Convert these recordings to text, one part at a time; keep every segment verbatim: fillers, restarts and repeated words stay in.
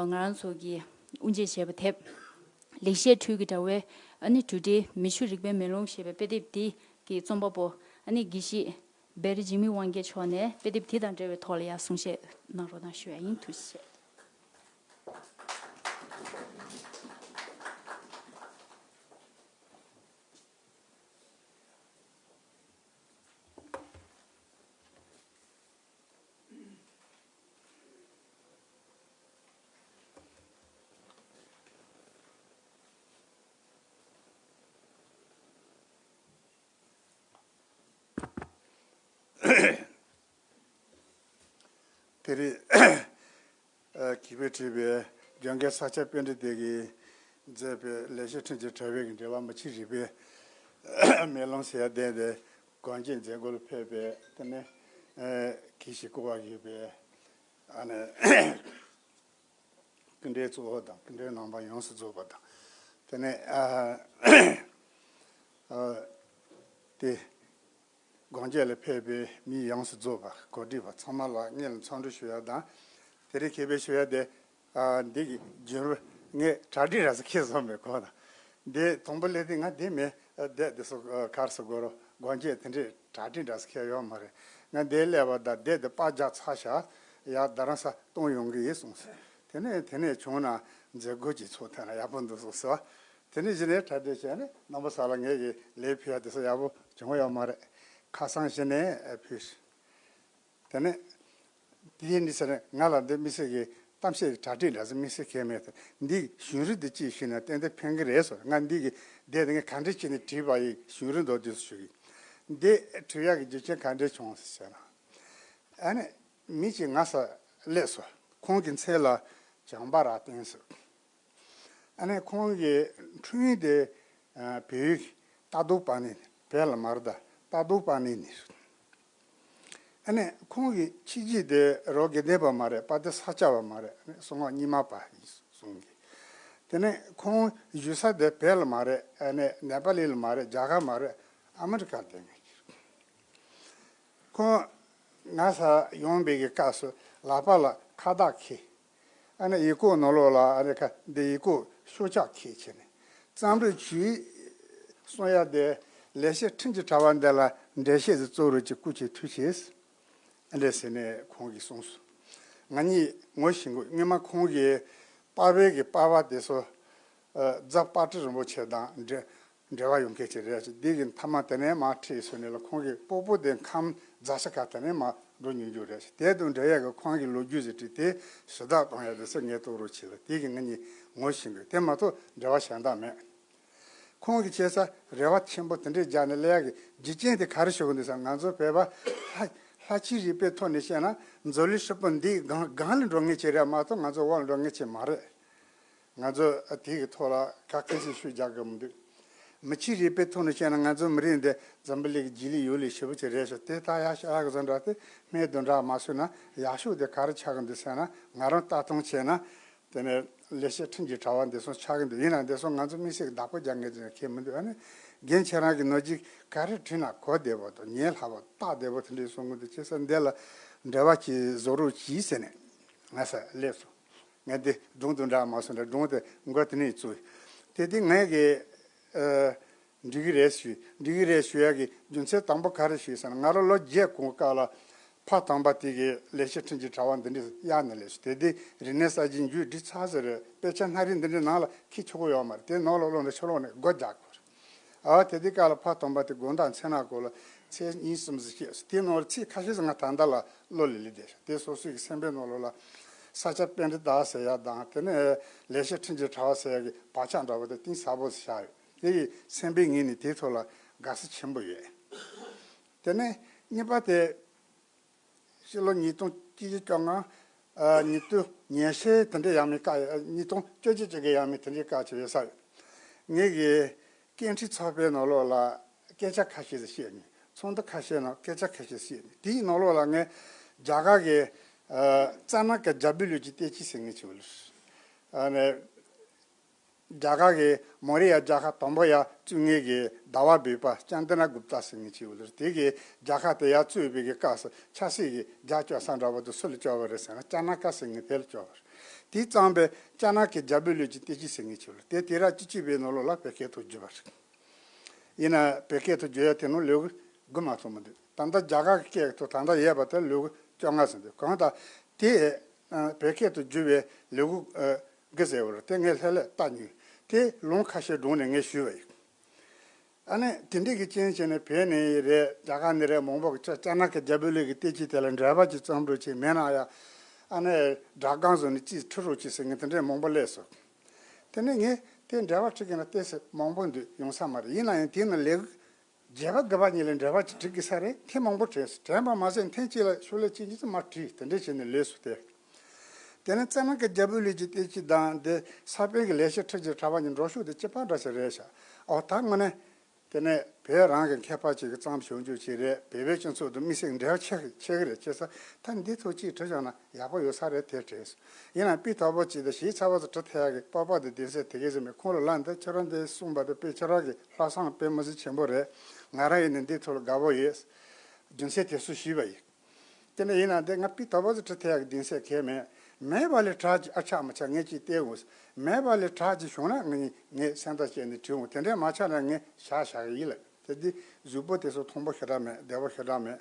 ང་རང་ཚོ་གི་དབུ་འབྱེད་བྱས་པ་དེབ་ལེགས་བཤད་འཕྲུལ་གྱི་དྲ་བའི་ཨ་ནི་འབྲུ་འགྲེལ་མི་ཆུ་རིག་པའི་མེ་ལོང་ཞེས་པའི་དཔེ་དེབ་འདི་གི་རྩོམ་པ་པོ་ཨ་ནི་དགེ་བཤེས་བེ་རི་འཇིགས་མེད་དབང་རྒྱལ་མཆོག་ནས་དཔེ་དེབ་དེ་དང་འབྲེལ་བའི་ཐོག་ལ་ཡང་གསུང་བཤད་གནང་རོགས་གནང་ཞུ་ཡ་ཡིན། ཐུགས་རྗེ་ཆེ། དེ་རིང་ཨ་གིས་པས་བྲིས་པའི་སྒྲོལ་དཀར་ས་སྐྱ་པཎྜི་ཏ་གིས་མཛད་པའི་ལེགས་བཤད་འཕྲིན་གྱི་དྲ་བའི་འགྲེལ་པ་མི་ཕྱེད་རིག་པའི་མེ་ལོང་ཟེར་ཡ་དེ་དེ་གོང་འཁོད་མཛད་སྒོ་ལ་ཕེབས་པའི་དེ་ནས་ཨ་དགེ་བཤེས་ཀུན་དགའ་ཡོད་པའི་ཨ་ནི་སྐུ་མགྲོན་གཙོ་བོ་དང་སྐུ་མགྲོན་རྣམ་པ་ཡོངས་སུ་རྫོགས་པ་དང་། དེ་ནས་ཨ་ཨ་དེ་གོང་འཁོད་ལ་ཕེབས་པའི་མི་ཡོངས་སུ་རྫོགས་པ་གོ་སྒྲིག་པ་ཚང་མ་ལ་སྙིང་ལ་འཚམས་འདྲི་ཞུ་ཡ་དང་། དེ་རིང་མཁས་པས་ཞུ་ཡ་དེ་ཨ་འདི་གི་རྒྱུན་རུ་ངས་གྲ་སྒྲིག་ར་ས་ཁྱེར་སོང་མེད་གོ་དང་། འདི་དང་པོ་སླེབས་དུས་ང་འདི་མེད་ཨ་བསྡད་དེ་སོ་ཨ་གར་སོ་དགོས་རོ་གོང་འཁོད་དེ་འདྲས་གྲ་སྒྲིག་འདྲ་ས་ཁྱེར་ཡོད་མ་རེད། ང་འདི་སླེབས་པ་དང་བསྡད་དེ་པར་རྒྱག་ཚར་ཤག་ཡ་རྡ་རམ་ས་གཏོང་ཡོང་གི་ཡིན་གསུངས་སོ། དེ་ནས་དེ་ནས་བྱུང་ན་མཛད་སྒོ་ཅིག་ཚོགས་ཐུབ་ན་ཡག་པོ་འདུག་གསུངས་སོ། དེ་ནས་གཞི་ནས་གྲ་སྒྲིག་བྱས་ནས་རྣམ་པ་ས་ལ་ངས་ཀྱི་ལས་ཕུལ་ཡ་དེ་ཚོ་ཡག་པོ་བྱུང་ཡོད་མ་རེད། ཁ་སང་གཞི་ནས་ཨ་ཕུལ། དེ་ནས་དེའི་ནི་ཟེར་ནས་ང་ལ་འདི་དམིགས་བསལ་གྱི་གཏམ་བཤད་ཀྱི་གྲ་སྒྲིག་འདྲ་ཟེར་དམིགས་བསལ་གང་མེད་དེ། འདི་གཞུང་རིག་འདི་ཅིག་ཤེས་ན་ཏན་ཏན་ཕན་གི་རེད་ཟེར། ང་འདི་གི་འདི་དེ་ངས་ག་འདྲས་བྱས་ནས་བྲིས་པ་ཡི་གཞུང་རིག་མདོར་བསྡུས་སུ་ཞུ་གི། འདི་བྲིས་ཡག་གི་རྒྱུ་རྐྱེན་ག་འདྲས་བྱུང་ཟེར་ན། ཨ་ནི་མི་གཅིག་ང་ས་སླེབས་སོ། ཁོང་གི་མཚན་ལ་བྱམས་པ་ར་བསྟན་ཟེར། ཨ་ནི་ཁོང་གི་འཁྲུངས་ཡུལ་དེ་ཨ་བལ་ཡུལ་རྟ་རྡོ་པ་ནི་བལ་ལ་མར་ད་རྟ་རྡོ་པ་ནི་ནི། ཨ་ནི་ཁོང་གི་ཆོས་རྗེ་དེ་རོ་དགེ་ལྡན་པ་མ་རེད། དཔལ་ལྡན་ས་སྐྱ་པ་མ་རེད། ཨ་ནི་གསང་སྔགས་རྙིང་མ་པ་ཡིན་གསུང་གི། དེ་ནས་ཁོང་བཞུགས་ས་དེ་བལ་ལ་མ་རེད། ཨ་ནི་ནེ་པ་ལི་ལ་མ་རེད། རྒྱ་གར་མ་རེད། ཨ་མི་རི་ཀར་བསྡད་མཁན་ཁོང་ང་ས་ཡོང་པའི་གི་སྐབས་སུ་ལག་པ་ལ་ཁ་བཏགས་འཁྱེར། ཨ་ནི་ཡི་གུ་ནང་ལོགས་ལ་ཨ་ནི་ཁ་འདི་ཡི་གུ་ཤོག་ཆག་འཁྱེར་བྱས་ནས་རྩོམ་རིག་ཇུས་གསུང་ཡ་དེ་ལེགས་བཤད་འཕྲིན་གྱི་དྲ་བ་འདི་ལ་འགྲེལ་བཤད་ཟིག་རྩོམ་རོགས་ཀྱི་སྐུ་མཁྱེན་ཐུགས་ཆེ། ཨ་འདྲས་ཟེར་ནས་ཁོང་གིས་གསུངས་སོང་། ང་གཉིས་ངོ་ཤེས་དགོས། སྔོན་མ་ཁོང་གིས་པར་པའི་གི་པར་པ་དེ་ཚོ་ཨ་རྫ་དཔལ་སྤྲུལ་རིན་པོ་ཆེ་དང་འབྲེལ། འབྲེལ་བ་ཡོད་མཁན་ཅིག་རེད་ཅེས། འདི་གི་མཐའ་མ་དེ་ནས་མར་ཁྲིད་སོང་ནས་ལ་ཁོང་གི་སྤོ་བོ་དེ་ཁམས་རྫ་ཆུ་ཁ་དེ་ནས་མར་འགྲོ་མྱོང་རྒྱུ་རེད་ཅེས། དེ་དང་འབྲེལ་ཡག་གི་ཁོང་གི་ལོ་རྒྱུས་ཟེར་བྲིས་ཏེ་ཞུ་དག་གཏོང་ཡག་དེ་ཚོ་ངས་གཏོང་རོགས་བྱེད་ལ། དེ་གི་ང་གཉིས་ངོ་ཤེས་དགོས། དེ་མ་གཏོགས་འབྲེལ་བ་གཞན་དག་མེད། ཁོང་གི་བྱས་ས་རེ་བ་ཆེན་པོ་དེ་འདྲས་རྒྱག་ནས་སླེབས་ཡག་གི་རྒྱུ་རྐྱེན་དེ་ག་རེ་ཞུ་གི་འདུག་ཟེར། ང་ཚོ་བོད་པ་ལྷ་ལྷ་ཆོས་རིག་པའི་ཐོག་ནས་བཤད་ན་མཛོད་ལི་ཧྲིལ་པོ་འདི་སྒང་སྒང་ལ་འགྲོ་མཁན་ཅིག་རེད་མ་གཏོགས་ང་ཚོ་འོག་ལ་འགྲོ་མཁན་ཅིག་མ་རེད། ང་ཚོ་དེ་གི་ཐོག་ལ་ཁ་སྐད་ཆ་ཤོད་རྒྱག་གི་མི་འདུག་མི་ཆོས་རིག་པའི་ཐོག་ནས་བཤད་ན་ང་ཚོ་མི་རིགས་འདི་འཛམ་བུ་གླིང་གི་རྗེས་ལུས་ཡོད་ལས་ཞེ་པོ་ཅིག་རེད་ཤག་དེ་ལྟ་ཡག་ཤག་གི་བཟོ་འདྲ་དེ་སྨད་དུ་འདྲ་མ་བཟོས་ན་ཡག་ཤོས་དེ་ག་རེ་ཆགས་གི་འདུག་ཟེར་ན། ང་རང་ལྟ་སྟངས་བྱས་ན་དེ་ནས་ལེགས་བཤད་འཕྲིན་གྱི་དྲ་བ་འདི་ཚོ་ཆགས་གི་འདུག་ཡིན་ན་འདི་ཚོ་ང་ཚོ་དམིགས་བསལ་གྱི་བདག་པོ་རྒྱག་མཁན་ཅིག་ཁེལ་མི་འདུག་ཨ་ནི་རྒན་ཁྱེད་རང་གི་ནོར་གྱིས་ག་རེ་བྲིས་ན་གོ་བདེ་པོ་དང་ཉན་སླ་པོ་ལྟ་བདེ་པོ་དེ་འདྲས་གསུང་གི་འདུག་བྱས་ཙང་འདི་ལ་འབྲེལ་བ་གྱིས་བཟོ་རོགས་གྱིས་ཟེར་ནས་ང་ས་སླེབས་སོང་། ངས་དེ་སྒྲུང་དང་འདྲ་མ་སོང་འདྲ་སྒྲུང་དེ་མགོ་དེ་ནས་བཙུགས། དེ་དེ་ངས་གི་ཨ་འགྲིག་གི་རེད་ཞུས། འགྲིག་གི་རེད་ཞུ་ཡག་གི་རྒྱུ་མཚན་དང་པོ་ག་རེ་ཞུས་ཟེར་ན། ང་རང་ལོ་བརྒྱད་གོང་སྐབས་ལ་ཕ་དམ་པ་དེ་གི་ལེགས་བཤད་འཕྲིན་གྱི་དྲ་བ་འདི་འདྲ་གཡར་ནས་སླེབས་སོང་། དེ་དེ་རིག་གནས་གསར་བརྗེའི་མཇུག་སྒྲིལ་ཚར་ཟེར་རེད། དཔེ་ཆ་སྣ་རིགས་འདི་འདྲའི་ནང་ལ་འཁྱེར་ཆོག་གི་ཡོད་མ་རེད། དེ་ནང་ལ་བླུགས་ནས་ཕྱི་ལོགས་ནས་སྒོ་རྒྱག་དགོས་རེད། ཨ་དེ་དུས་སྐབས་ལ་ཕ་དམ་པ་དེ་དགོང་དག་མཚན་ནག་སྐོར་ལ་ཚེས་གཉིས་གསུམ་ཙམ་བཤད། དེའི་ནང་ལ་ཚིག་ཁ་ཤས་ཤིག་ང་ད་ལྟ་ལ་བློ་ལ་སླེབས་བསྡད་ཤག་དེ་སོ་སོའི་གི་སེམས་པའི་ནང་ལོགས་ལ་ས་སྐྱ་པཎྜི་ཏ་ཟེར་ཡ་དང་དེ་ནས་ལེགས་བཤད་འཕྲིན་གྱི་དྲ་བ་ཟེར་ཡ་གི་བག་ཆགས་འདྲ་བོ་དེ་གཏིང་ཟབ་པོ་ཞིག་བཞག་ཡོད། དེ་ཡི་སེམས་པའི་ངོས་ནས་དེའི་ཐོག་ལ་དགའ་བསུ་ཆེན་པོ་ཡོད། དེ་ནས་གཉིས་པ་དེ། ཕྱི་ལོ་ཉིས་སྟོང་བཅུ་བཞི་བཅོ་ལྔ། ཨ་ཉིས་སྟོང་ཉི་ཤུ་དེ་འདྲའི་ཡས་མས་སྐབས། ཨ་ཉིས་སྟོང་བཅུ་བཞི་བཅོ་ལྔ་ཡས་མས་དེ་འདྲའི་སྐབས་ཅིག་ཡོད་ས་ཡོད། ངེད་ཀྱི་སྐད་འཕྲིན་ཚོགས་པའི་ནང་ལོགས་ལ་སྐད་ཆ་ཁ་ཤས་ཤིག་བཤད་མྱོང་། ཚོགས་འདུ་ཁ་ཤས་ནང་སྐད་ཆ་ཁ་ཤས་བཤད་མྱོང་། དེའི་ནང་ལོགས་ལ་ངས་རྒྱ་གར་གྱི་ཨ་རྩ་ནག་གི་རྒྱ་བོད་ལུགས་ཀྱི་བསྟན་བཅོས་ཟེར་མཁན་ཅིག་ཡོད་ལ། ཨ་ནས། རྒྱ་གར་གྱི་མོ་རི་ཡ་རྒྱལ་ཁབ་དང་པོ་ཡར་བཙུགས་མཁན་གྱི་ཟླ་བ་བོད་པ་ཅན་དན་གུཔྟ་ཟེར་མཁན་ཅིག་ཡོད་ལ། དེ་གིས་རྒྱལ་ཁབ་དེ་ཡར་བཙུགས་པའི་གི་སྐབས་སུ་ཆབ་སྲིད་ཀྱི་རྒྱ་སྐྱོར་ས་འདྲ་བོ་དེ་སུ་ལ་སྐྱོར་བ་རེད་ཟེར་ན་ཅ་ན་ཀ་ཟེར་མཁན་དེ་ལ་སྐྱོར་བ་རེད། དེ་བརྩམས་པའི་ལྕགས་ནག་གི་རྒྱ་བོད་ལུགས་ཀྱི་བསྟན་བཅོས་ཟེར་མཁན་ཅིག་ཡོད་རེད། དེ་དུས་རབས་བཅུ་གཅིག་པའི་ནང་ལོགས་ལ་བོད་སྐད་ཐོག་བསྒྱུར་བ་རེད། ཡིན་ན་བོད་སྐད་ཐོག་བསྒྱུར་ཡ་དེ་ནང་ལེའུ་དགུ་མ་གཏོགས་མི་འདུག་ད་ལྟ་རྒྱ་གར་གྱི་སྐད་ཀྱི་ཐོག་ད་ལྟ་ཡོད་པ་དེ་ལེའུ་བཅོ་ལྔ་ཙམ་འདུག་གང་ལྟར་དེ་ཨ་བོད་སྐད་དུ་བསྒྱུར་བའི་ལེའུ་ཨ་དགུ་ཟེར་བ་རེད། དེ་ངས་ལྷོད་ལྷོད་བལྟས་མྱོང་། དེ་ལུང་ཁ་ཤས་བསྒྲུངས་ནས་ངས་ཞུས་པ་ཡིན། ཨ་ནི་དེ་འདྲའི་གི་རྐྱེན་བྱས་ནས་བོད་ནས་རེད། རྒྱ་གར་ནས་རེད། མང་པོ་གི་ལྕགས་ནག་གི་རྒྱ་བོད་ལུགས་ཀྱི་བསྟན་བཅོས་དེ་ལ་འགྲེལ་པ་ཅིག་བརྩམས་འགྲོ་ཆེད་མེད་ན་ཡང་། ཨ་ནི་སྒྲ་སྒམ་བཟོས་ནས་ཅིག་ཁྲིད་རོགས་ཅིག་ཟེར་མཁན་དེ་འདྲའི་མང་པོ་སླེབས་སོང་། དེ་ནས་ངས་དེ་འགྲེལ་པ་ཁྲིད་མཁན་ལ་བལྟས་ཚེ་མང་པོ་འདུག་ཡོང་ས་མ་རེད། ཡིན་ན་ཡང་དེ་ནི་ལེའུ་བརྒྱད་པ་དགུ་པ་གཉིས་ལ་འགྲེལ་པ་ཅིག་ཁྲིད་དགོས་ས་རེད། དེ་མང་པོ་དྲན་སོང་། དྲན་པ་མ་ཟད་ཐེངས་གཅིག་ལ་ཤོག་ལྷེ་གཅིག་གཉིས་ཙམ་མར་བྲིས། དེ་འདྲ་བྱས་ནས་ལོས་སུ་བལྟས། དེ་ནས་རྩ་ནང་གི་རྒྱ་བོད་ལུགས་ཀྱི་བསྟན་བཅོས་དང་དེ་ས་པཎ་གྱི་ལེགས་བཤད་ཁྲི་བཞི་གྲགས་པ་གཉིས་འགྲོ་ཕྱོགས་དེ་གཅིག་པ་འདྲ་ཞིག་རེད་ཤག་ཨོ་ད་དངོས་གནས་དེ་ནས་བོད་རང་གི་མཁས་པ་ཅིག་གིས་བརྩམས་བྱུང་རྒྱུ་ཅིག་རེད། བོད་པའི་སྤྱི་ཚོགས་དང་དམིགས་བསལ་འབྲེལ་བ་ཆེ་ཆེ་གི་རེད། བྱས་ཙང་ད་འདི་ཐོག་ཅིག་བྲིས་བཞག་ན་ཡག་པོ་ཡོད་ས་རེད། དེ་དྲན་སོང་། ཡིན་ནའང་དཔེ་དག་པོ་ཅིག་དང་ཞིབ་ཚགས་པོ་ཅིག་བྲི་ཐུབ་ཡག་གི་སྤོབས་པ་དང་གདེང་ཚོད་དེ་གས་ཟིན་མེད། ཁོང་ལ་ལན་འདི་ཁྱེད་རང་འདི་གསུངས་པ་དེ་དཔེ་ཁྱེད་རང་གི་ལྷག་བསམ་དཔེ་མི་སྲིད་ཆེན་པོ་རེད། ང་རང་ཡིན་ནའི་འདི་ཐོག་ལ་དགའ་པོ་ཡོད། རྒྱུ་མཚན་དེ་ཚོ་ཞུས་པ་ཡིན། དེ་འདྲ་ཡིན་ན་འདི་ང་དཔེ་དག་པོ་ཅིག་བྲི་ཐུབ་ཡག་གི་གདེང་ཚོད་གང་ཡང་མེད། མེད་པ་ལས་དྲག་ཅིག་ཨ་ཆག་མི་ཆག་ངས་ཅིག་བལྟས་འོང་། མེད་པ་ལས་དྲག་ཅིག་བྱུང་ན་ངས་ངས་སེམས་ཐག་བཅད་ནས་བྲིས་འོང་། དེ་འདྲ་མ་ཆག་ན་ངས་བཞག་བཞག་གི་ཡིན་ལ། དེ་འདི་གཟུགས་པོ་དེ་ཚོ་མཐོང་པོ་ཞེ་དྲག་མེད། བདེ་པོ་ཞེ་དྲག་མེད།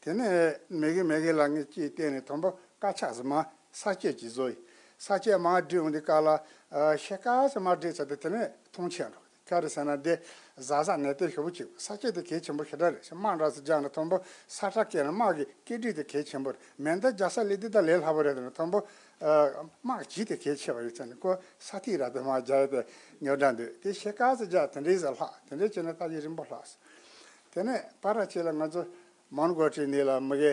དེ་ནས་མི་གི་མི་གི་ལ་ངས་ཅིག་བལྟས་ནས་མཐོང་པོ་དཀར་ཆག་ཟིག་མ་ས་སྐྱེས་ཀྱི་བཟོ་ཡིན། ས་སྐྱེས་མ་བསྒྲིགས་འོང་དུས་སྐབས་ལ་ཤེལ་དཀར་ཟིག་མ་བསྒྲིགས་ཚར་དུས་དེ་ནས་མཐོང་ཆད་འགྲོ། ག་རེ་ཟེར་ན་འདི་གཟབ་གཟབ་ནན་ཏན་ཞེ་པོ་ཅིག་ས་སྐྱེས་དེ་གལ་ཆེན་པོ་ཞེ་དྲག་རེད། དམག་འདྲ་ཟིག་རྒྱག་ན་མཐོང་པོ་ས་ཁྲ་སྐྱེས་ན་དམག་གི་སྐེ་དཀྲིས་དེ་གལ་ཆེན་པོ་རེད། མེ་མདའ་རྒྱག་ས་སླེབས་དུས་ད་ལས་སླ་པོ་རེད། དེ་ནས་མཐོང་པོ་དམག་ཇི་དེ་གལ་ཆེ་བ་ཡོད་ཚད་ནས་ཁོ་ས་ཐིག་ར་དེ་དམག་རྒྱག་ཡ་དེ་རྙོག་དྲ་འདུག་དེ་ཤེལ་དཀར་ཟིག་རྒྱག་དེ་འདྲའི་ཟིག་ལྷག་དེ་འདྲའི་བྱས་ན་ད་ཡིན་རིང་པོ་ལྷག་སོང་། དེ་ནས་ཕར་ར་ཅིག་ལ་ང་ཚོ་མོན་གྷོ་ཁྲིད་ནས་ལ་མི་གེ་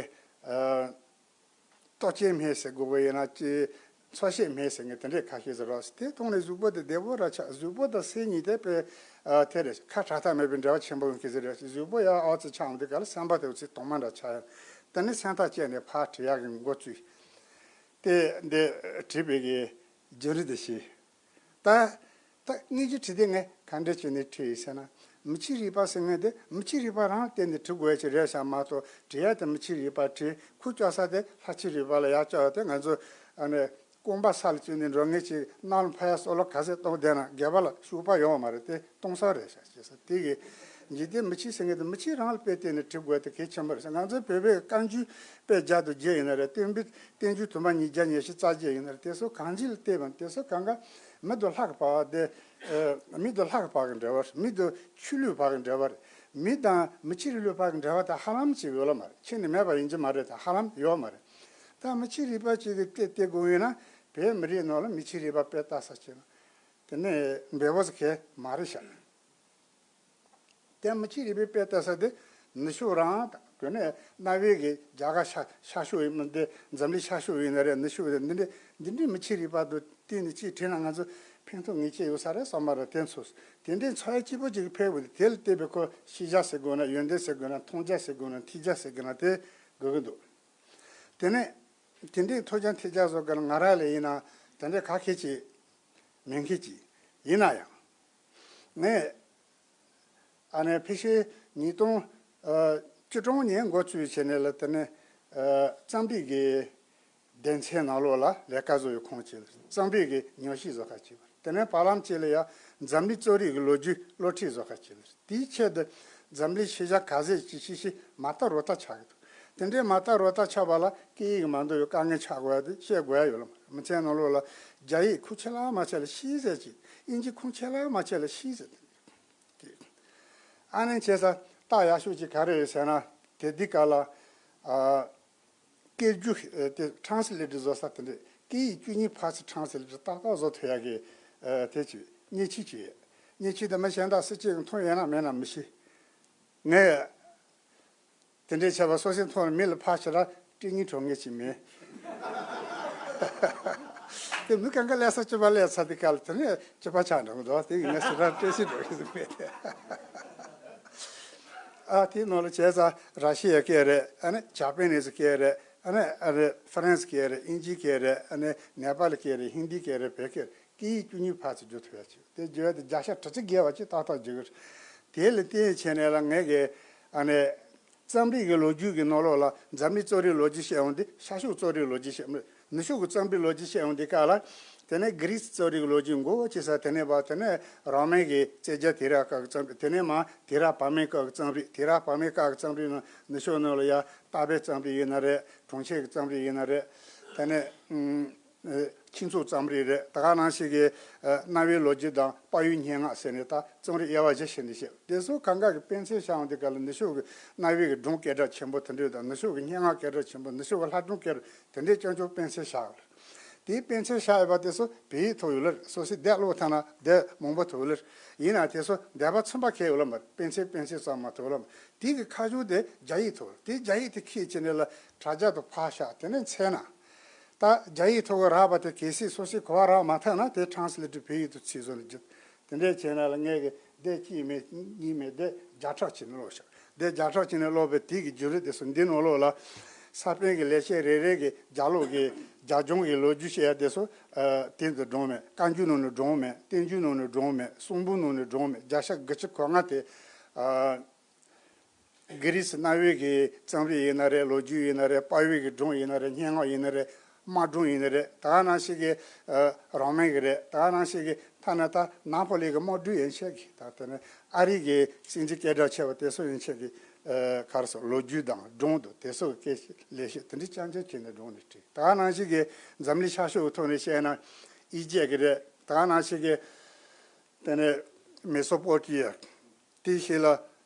ལྟོ་ཆས་སྨན་ཟེར་དགོས་པ་ཡིན་ན་ཅི། འཚོ་བྱེད་སྨན་ཟེར་མཁན་དེ་འདྲས་ཁ་ཤས་ཟེར་རོགས། དེ་མཐོང་ནས་གཟུགས་པོ་དེ་བདེ་པོ་ར་ཆགས། གཟུགས་པོ་དང་སེམས་གཉིས་དེ་དཔེ་ཨ་དེ་རེད། ཁ་གྲག་ཐབས་མེད་པའི་འབྲེལ་བ་ཆེན་པོ་ཡོང་གི་ཟེར་རེད། གཟུགས་པོ་ཡང་ཨ་ཙི་ཆགས་འོང་དུས་ག་ལ་སེམས་པ་དེ་འུ་ཚོའི་གདོང་མ་འདྲ་ཆགས་ཡོང་། དེ་ནས་སེམས་ཐག་བཅད་ནས་ཕར་བྲིས་ཡག་གི་འགོ་བཙུགས། དེ་འདི་བྲིས་པའི་གི་རྒྱུན་རིང་དེ་བྱས། ད་ད་སྔོན་གྱི་བྲིས་དེ་ངས་ག་འདྲ་བྱས་ནས་བྲིས་ཡིན་ཟེར་ན། མི་ཆོས་རིག་པ་ཟེར་མཁན་དེ་མི་ཆོས་རིག་པ་རང་བསྟན་ནས་བྲི་དགོས་ཡ་ཅིག་རེད་ཤག་མ་གཏོགས། བྲི་ཡ་དེ་མི་ཆོས་རིག་པ་བྲིས། ཁུར་བཅུག་ས་དེ་ལྷ་ཆོས་རིག་པ་ལ་ཡར་བཅུག་ཡ་དེ་ང་ཚོ་ཨ་ནི་རྐང་པ་ས་ལ་བཙུགས་ནས་འགྲོ་མཁན་ཅིག་གནམ་ལ་འཕུར་ཡ་སོགས་ལ་ག་ཚད་གཏོང་བསྡད་ན་སྒལ་པ་ལ་ཤུགས་པ་ཡོད་མ་རེད། དེ་གཏོང་ས་རེད་ཤག་ཅེས་ཟེར། དེ་གི་འཇིག་རྟེན་མི་ཆོས་ཟེར་མཁན་དེ་མི་ཆོས་རང་ལ་དཔེ་བལྟས་ནས་བྲི་དགོས་དེ་གལ་ཆེན་པོ་རེད་ཟེར། ང་ཚོའི་བོད་པའི་བཀའ་འགྱུར་དཔེ་བརྒྱ་དང་བརྒྱད་ཡིན་ན་རེད། བསྟན་པའི་བསྟན་འགྱུར་དུ་མ་ཉིས་བརྒྱ་ཉི་ཤུ་རྩ་བརྒྱད་ཡིན་ན་རེད། དེ་ཚོ་གང་ཅི་ལ་བལྟས་པ་ན་དེ་ཚོ་གང་ག་མི་དང་ལྷ་གི་བར་དེ། ཨ་མི་དང་ལྷ་གི་བར་གྱི་འབྲེལ་བ་རེད། མི་དང་ཆོས་ལུགས་བར་གྱི་འབྲེལ་བ་རེད། མི་དང་མི་ཆོས་རིག་ལུགས་བར་གྱི་འབྲེལ་བ་དེ་ཧ་ལམ་ཅིག་ཡོད་ལ་མ་རེད། ཁྱོན་ནས་མེད་པ་ཡིན་གྱི་མ་རེད། དེ་ཧ་ལམ་ཡོད་མ་རེད། ད་མི་ཆོས་རིག་པ་ཅིག་གིས་དེ་བལྟས་དགོས་ཡོད་ན་བོད་མི་རིགས་ནང་ལ་མི་ཆོས་རིག་པ་དཔེ་ལྟ་ས་ཅིག་ན་དེ་ནས་འབེལ་པོ་ཟིག་གས་མ་རེད་ཤག་དེ་མི་ཆོས་རིག་པའི་དཔེ་ལྟ་ས་དེ་ནུབ་ཕྱོགས་རང་དང་དེ་ནས་གནའ་བོའི་གི་རྒྱ་གར་ཤར་ཤར་ཕྱོགས་ཡིན་མིན་དེ་འཛམ་གླིང་ཤར་ཕྱོགས་ཡིན་ན་རེད། ནུབ་ཕྱོགས་རེད། འདི་འདྲའི་འདི་འདྲའི་མི་ཆོས་རིག་པ་དང་བསྟུན་ནས་ཅིག་བྲིས་ན་ང་ཚོ་ཕན་ཐོགས་ངེས་ཅན་ཡོད་ས་རེད་བསམ་པ་རེད། དེ་ཚོ་དེ་འདྲའི་འཚོ་བ་སྐྱིད་པོ་ཅིག་ཕེབས་དགོས་དུས་དེ་ལ་བལྟས་པའི་ཁོ་ཤེས་བྱ་ཟེར་དགོས་ན་ཡོན་ཏན་ཟེར་དགོས་ན་མཐོང་རྒྱ་ཟེར་དགོས་ན་ཐོས་རྒྱ་ཟེར་དགོས་ན་དེ་དགོས་ཀྱི་འདུག་དེ་ནས་དེ་འདྲའི་མཐོང་རྒྱ་ཐོས་རྒྱ་བཟོ་གི་ང་རང་ལ་ཡིན་ན་དེ་འདྲའི་ག་གེ་ཅིག་མེད་མཁན་ཅིག་ཡིན་ན་ཡང་། ངས་ཨ་ནི་ཕལ་ཆེར་ཉིས་སྟོང་ཨ་བཅུ་གྲངས་ནས་འགོ་བཙུགས་བྱས་ནས་ལ་དེ་ནས་ཨ་རྩོམ་རིག་གི་སྡེ་ཚན་ནང་ལོགས་ལ་ལས་ཀ་བཟོ་བའི་ཁོངས་ཅིག་ལ་རྩོམ་རིག་གི་ཉམས་ཞིབ་བཟོ་ཁག་ཅིག་བར། དེ་ནས་བར་ལམ་ཅིག་ལ་ཡང་འཛམ་གླིང་རྩོམ་རིག་གི་ལོ་རྒྱུས་སློབ་ཁྲིད་བཟོ་ཁག་ཅིག་ལ། དེའི་ཆེད་དུ་འཛམ་གླིང་ཤེས་བྱ་ག་ཚད་ཅིག་ཤེས་ཤེས་མ་བལྟ་རོ་བལྟ་ཆགས་ཀྱི་འདུག་དེ་འདྲའི་མ་བལྟ་རོ་བལྟ་ཆགས་པ་ལ་སྐད་ཡིག་མ་འདུག་ཡོད་དཀའ་ངལ་ཆགས་དགོས་ཡ་དེ་བཤད་དགོས་ཡ་ཡོད་ལ་མ་རེད། མི་ཚེ་ནང་ལོགས་ལ་རྒྱ་ཡིག་ཁུངས་ཆད་ལ་མ་ཆད་ལ་ཤེས་ཟེར་ཅིག་དབྱིན་ཇི་ཁུངས་ཆད་ལ་མ་ཆད་ལ་ཤེས་ཟེར། དེ་ཨ་ནི་བྱས་ཙང་རྟགས་ཡག་ཤོས་ཅིག་ག་རེ་རེད་ཟེར་ན། དེ་འདི་ག་ལ་ཨ་སྐད་སྒྱུར་ཨ་དེ་ཊེ་རན་སི་ལེ་ཊར་བཟོ་ས་དེ་འདྲས་སྐད་ཡིག་བཅུ་གཉིས་ཕར་ཚུར་ཊེ་རན་སི་ལེ་ཊར་ཏག་ཏག་བཟོ་ཐུབ་ཡག་གི་ཨ་དེ་ཅིག་མཉེན་ཆས་ཅིག་ཡོད། མཉེན་ཆས་དེ་མི་གཞན་དག་སུ་གཅིག་གིས་མཐོང་ཡོད་ན་མེད་ན་མི་ཤེས། ངས་དེ་འདྲའི་བྱས་པ་སོ་སོའི་ཐོག་ནས་མི་ལ་ཕར་ཕྱིན་ར་སྐྲན་ནད་འཕྲོག་མཁན་ཅིག་མིན། དེ་མི་གང་ག་ལས་ས་སྐྱིད་པ་ལས་ཚར་དུས་སྐབས་ལ་དེ་ནས་སྐྱིད་པ་ཆགས་འགྲོ་གི་འདུག་དེ་གི་ངས་སུ་ར་སྐྲན་ཤི་འགྲོ་གི་འདུག་མེད་དེ། ཨ་དེའི་ནང་ལ་བྱས་ཙང་ར་ཤི་ཡའི་སྐད་རེད། ཨ་ནི་ཇ་པ་ནི་སི་སྐད་རེད། ཨ་ནི་ཨ་ནི་ཧྥ་རན་སི་སྐད་རེད། དབྱིན་ཇིའི་སྐད་རེད། ཨ་ནི་ནེ་པ་ལི་སྐད་རེད། ཧིན་དིའི་སྐད་རེད། བོད་སྐད་རེད། སྐད་ཡིག་བཅུ་གཉིས་ཕར་ཚུར་བསྒྱུར་ཐུབ་ཡ་ཅིག་དེ་བསྒྱུར་ཡ་དེ་བརྒྱ་ཆ་དྲུག་ཅུ་བརྒལ་བ་ཅིག་ཏག་ཏག་བསྒྱུར་གི་རེད། དེ་ལ་བརྟེན་བྱས་ནས་ལ་ངས་གི་ཨ་ནི་རྩོམ་རིག་གི་ལོ་རྒྱུས་ཀྱི་ནང་ལོགས་ལ་འཛམ་གླིང་རྩོམ་རིག་ལོ་རྒྱུས་བཤད་འོང་དུས་ཤར་ཕྱོགས་རྩོམ་རིག་ལོ་རྒྱུས་བཤད་མི་ ནུབ་ཕྱོགས་ཀྱི་རྩོམ་རིག་ལོ་རྒྱུས་བཤད་ཡོང་དུས་སྐབས་ལ། དེ་ནས་གྷི་རི་སི་རྩོམ་རིག་ལོ་རྒྱུས་མགོ་བོ་ཆེ་ས་དེ་ནས་བ་དེ་ནས་རོ་མན་གྱི་རྩེད་རྒྱ་དེ་ར་སྐབས་ཀྱི་རྩོམ་རིག་དེ་ནས་མ་དེ་ར་བར་མའི་སྐབས་ཀྱི་རྩོམ་རིག་དེ་ར་བར་མའི་སྐབས་ཀྱི་རྩོམ་རིག་ནང་ནུབ་ཕྱོགས་ནང་ལ་ཡ་རྟ་པའི་རྩོམ་རིག་ཡིན་ན་རེད། གྲོང་ཁྱེར་གྱི་རྩོམ་རིག་ཡིན་ན་རེད། དེ་ནས་ཨུམ། ཨེ། ཁྱིམ་ཚང་རྩོམ་རིག་རེད། ད་ག་ནང་བཞིན་གྱི་ཨ་གནའ་བོའི་ལོ་རྒྱུས་དང་དཔལ་ཡོན་སྙན་ངག་ཟེར་ནས་ད་རྩོམ་རིག་དབྱེ་བ་བཞི་ཕྱེ་ནས་བཤད། དེ་ཚོ་གང་ག་གི་དཔེ་མཚོན་བཞག་ཡོང་དུས་སྐབས་ལ་ནུབ་ཕྱོགས་ཀྱི་གནའ་བོའི་གི་སྒྲུང་སྐད་གྲགས་ཆེན་པོ་དེ་འདྲ་དང་ནུབ་ཕྱོགས་ཀྱི་སྙན་ངག་སྐད་གྲགས་ཆེན་པོ། ནུབ་ཕྱོགས་ཀྱི་ལྷ་སྒྲུང་སྐད་གྲགས་དེ་འདྲའི་རྐྱང་རྐྱང་དཔེ་མཚོན་བཞག་ཡོད་རེད། དེའི་དཔེ་མཚོན་བཞག་ཡོད་པ་དེ་ཚོ་བོད་ཡིག་ཐོག་ཡོད་ལེ་རེད། སོ་སོའི་དེབ་ཀློག་ཐུབ་ན་དེབ་མང་པོ་ཐོབ་ལེ་རེད། ཡིན་ན་དེ་ཚོ་དེབ་པ་ཚུན་པ་ཁེལ་ཡོད་ལ་མ་རེད། དཔེ་མཚོན་དཔེ་མཚོན་ཙམ་མ་ཐོབ་ལ་མ་རེད། དེ་གི་ཁ་བྱང་དེ་རྒྱ་ཡིག་ཐོག་རེད། དེ་རྒྱ་ཡིག་དེ་ཁྱེད་ཀྱིས་ནས་ལ་དྲ་རྒྱ་དུ་ཕར་བཞག་དེ་ནས་འཚོལ་ན། ད་རྒྱ་ཡིག་ཐོག་གི་རག་པ་དེ་གལ་སྲིད་སོ་སོའི་གོ་བ་རག་མ་ཐུབ་ན་དེ་ཊེ་རན་སི་ལེ་ཊི་བོད་ཡིག་ཏུ་ཚུད་སོང་ནས་རྒྱུ། དེ་འདྲས་བྱས་ན་ལ་ངས་གི་དེབ་གཅིག་མེད་གཉིས་མེད་དེབ་བརྒྱ་ཕྲག་གཅིག་ནས་ཀློག་ཤག་དེབ་བརྒྱ་ཕྲག་གཅིག་ནས་ཀློག་པའི་དེབ་ཀྱི་བརྒྱུད་རིམ་དེ་ཚོ་འདི་ནང་ལོགས་ལ། ས་པཎ་གྱི་ལེགས་བཤད་རེ་རེ་གི་རྒྱ་ཀློག་གི་རྒྱ་སྦྱོང་གི་ལོ་རྒྱུས་བཤད་ཡ་དེ་ཚོ་ཨ་དེབ་འདི་བགྲངས་མེད། བཀའ་འགྱུར་ནང་ནས་བགྲངས་མེད། བསྟན་འགྱུར་ནང་ནས་བགྲངས་མེད། གསུང་འབུམ་ནང་ནས་བགྲངས་མེད། བརྒྱ་ཆ་དགུ་བཅུ་གོ་ལྔ་དེ་ཨ། གྷི་རི་སི་གནའ་བོའི་གི་རྩོམ་རིག་ཡིན་ན་རེད། ལོ་རྒྱུས་ཡིན་ན་རེད། དཔའ་བོའི་གི་སྒྲུང་ཡིན་ན་རེད། སྙན་ངག་ཡིན་ན་རེད། དམག་སྒྲུང་ཡིན་ན་རེད། ད་ག་ནང་བཞིན་གི་ཨ་རོ་མན་གི་རེད། ད་ག་ནང་བཞིན་གི་ཐ་ན་ད་ནཱ་པོ་ལི་གི་དམག་སྒྲུང་ཡན་ཆད་གི་ད་དེ་ནི་ཨ་རི་གི་སྲིད་འཛིན་སྐད་གྲགས་ཆེ་བ་དེ་ཚོ་ཡན་ཆད་གི་ཨ་ག་རེ་ཟེར། ལོ་རྒྱུས་དང་སྒྲུང་དང་དེ་ཚོ་གི་སྐད་ཆ་ལེགས་བཤད་དེ་འདྲ་རྐྱང་རྐྱང་བྱས་ནས་བགྲངས་ནས་བྲིས། ད་ག་ནང་བཞིན་གི་འཛམ་གླིང་ཤར་ཕྱོགས་ཀྱི་ཐོག་ནས་བཤད་ན་ཨི་ཇེབ་གི་རེད། ད་ག་ནང་བཞིན་གི་དེ་ནི་མེ་སོ་པོ་ཊི་ཡ། དེའི་ཤེད་ལ་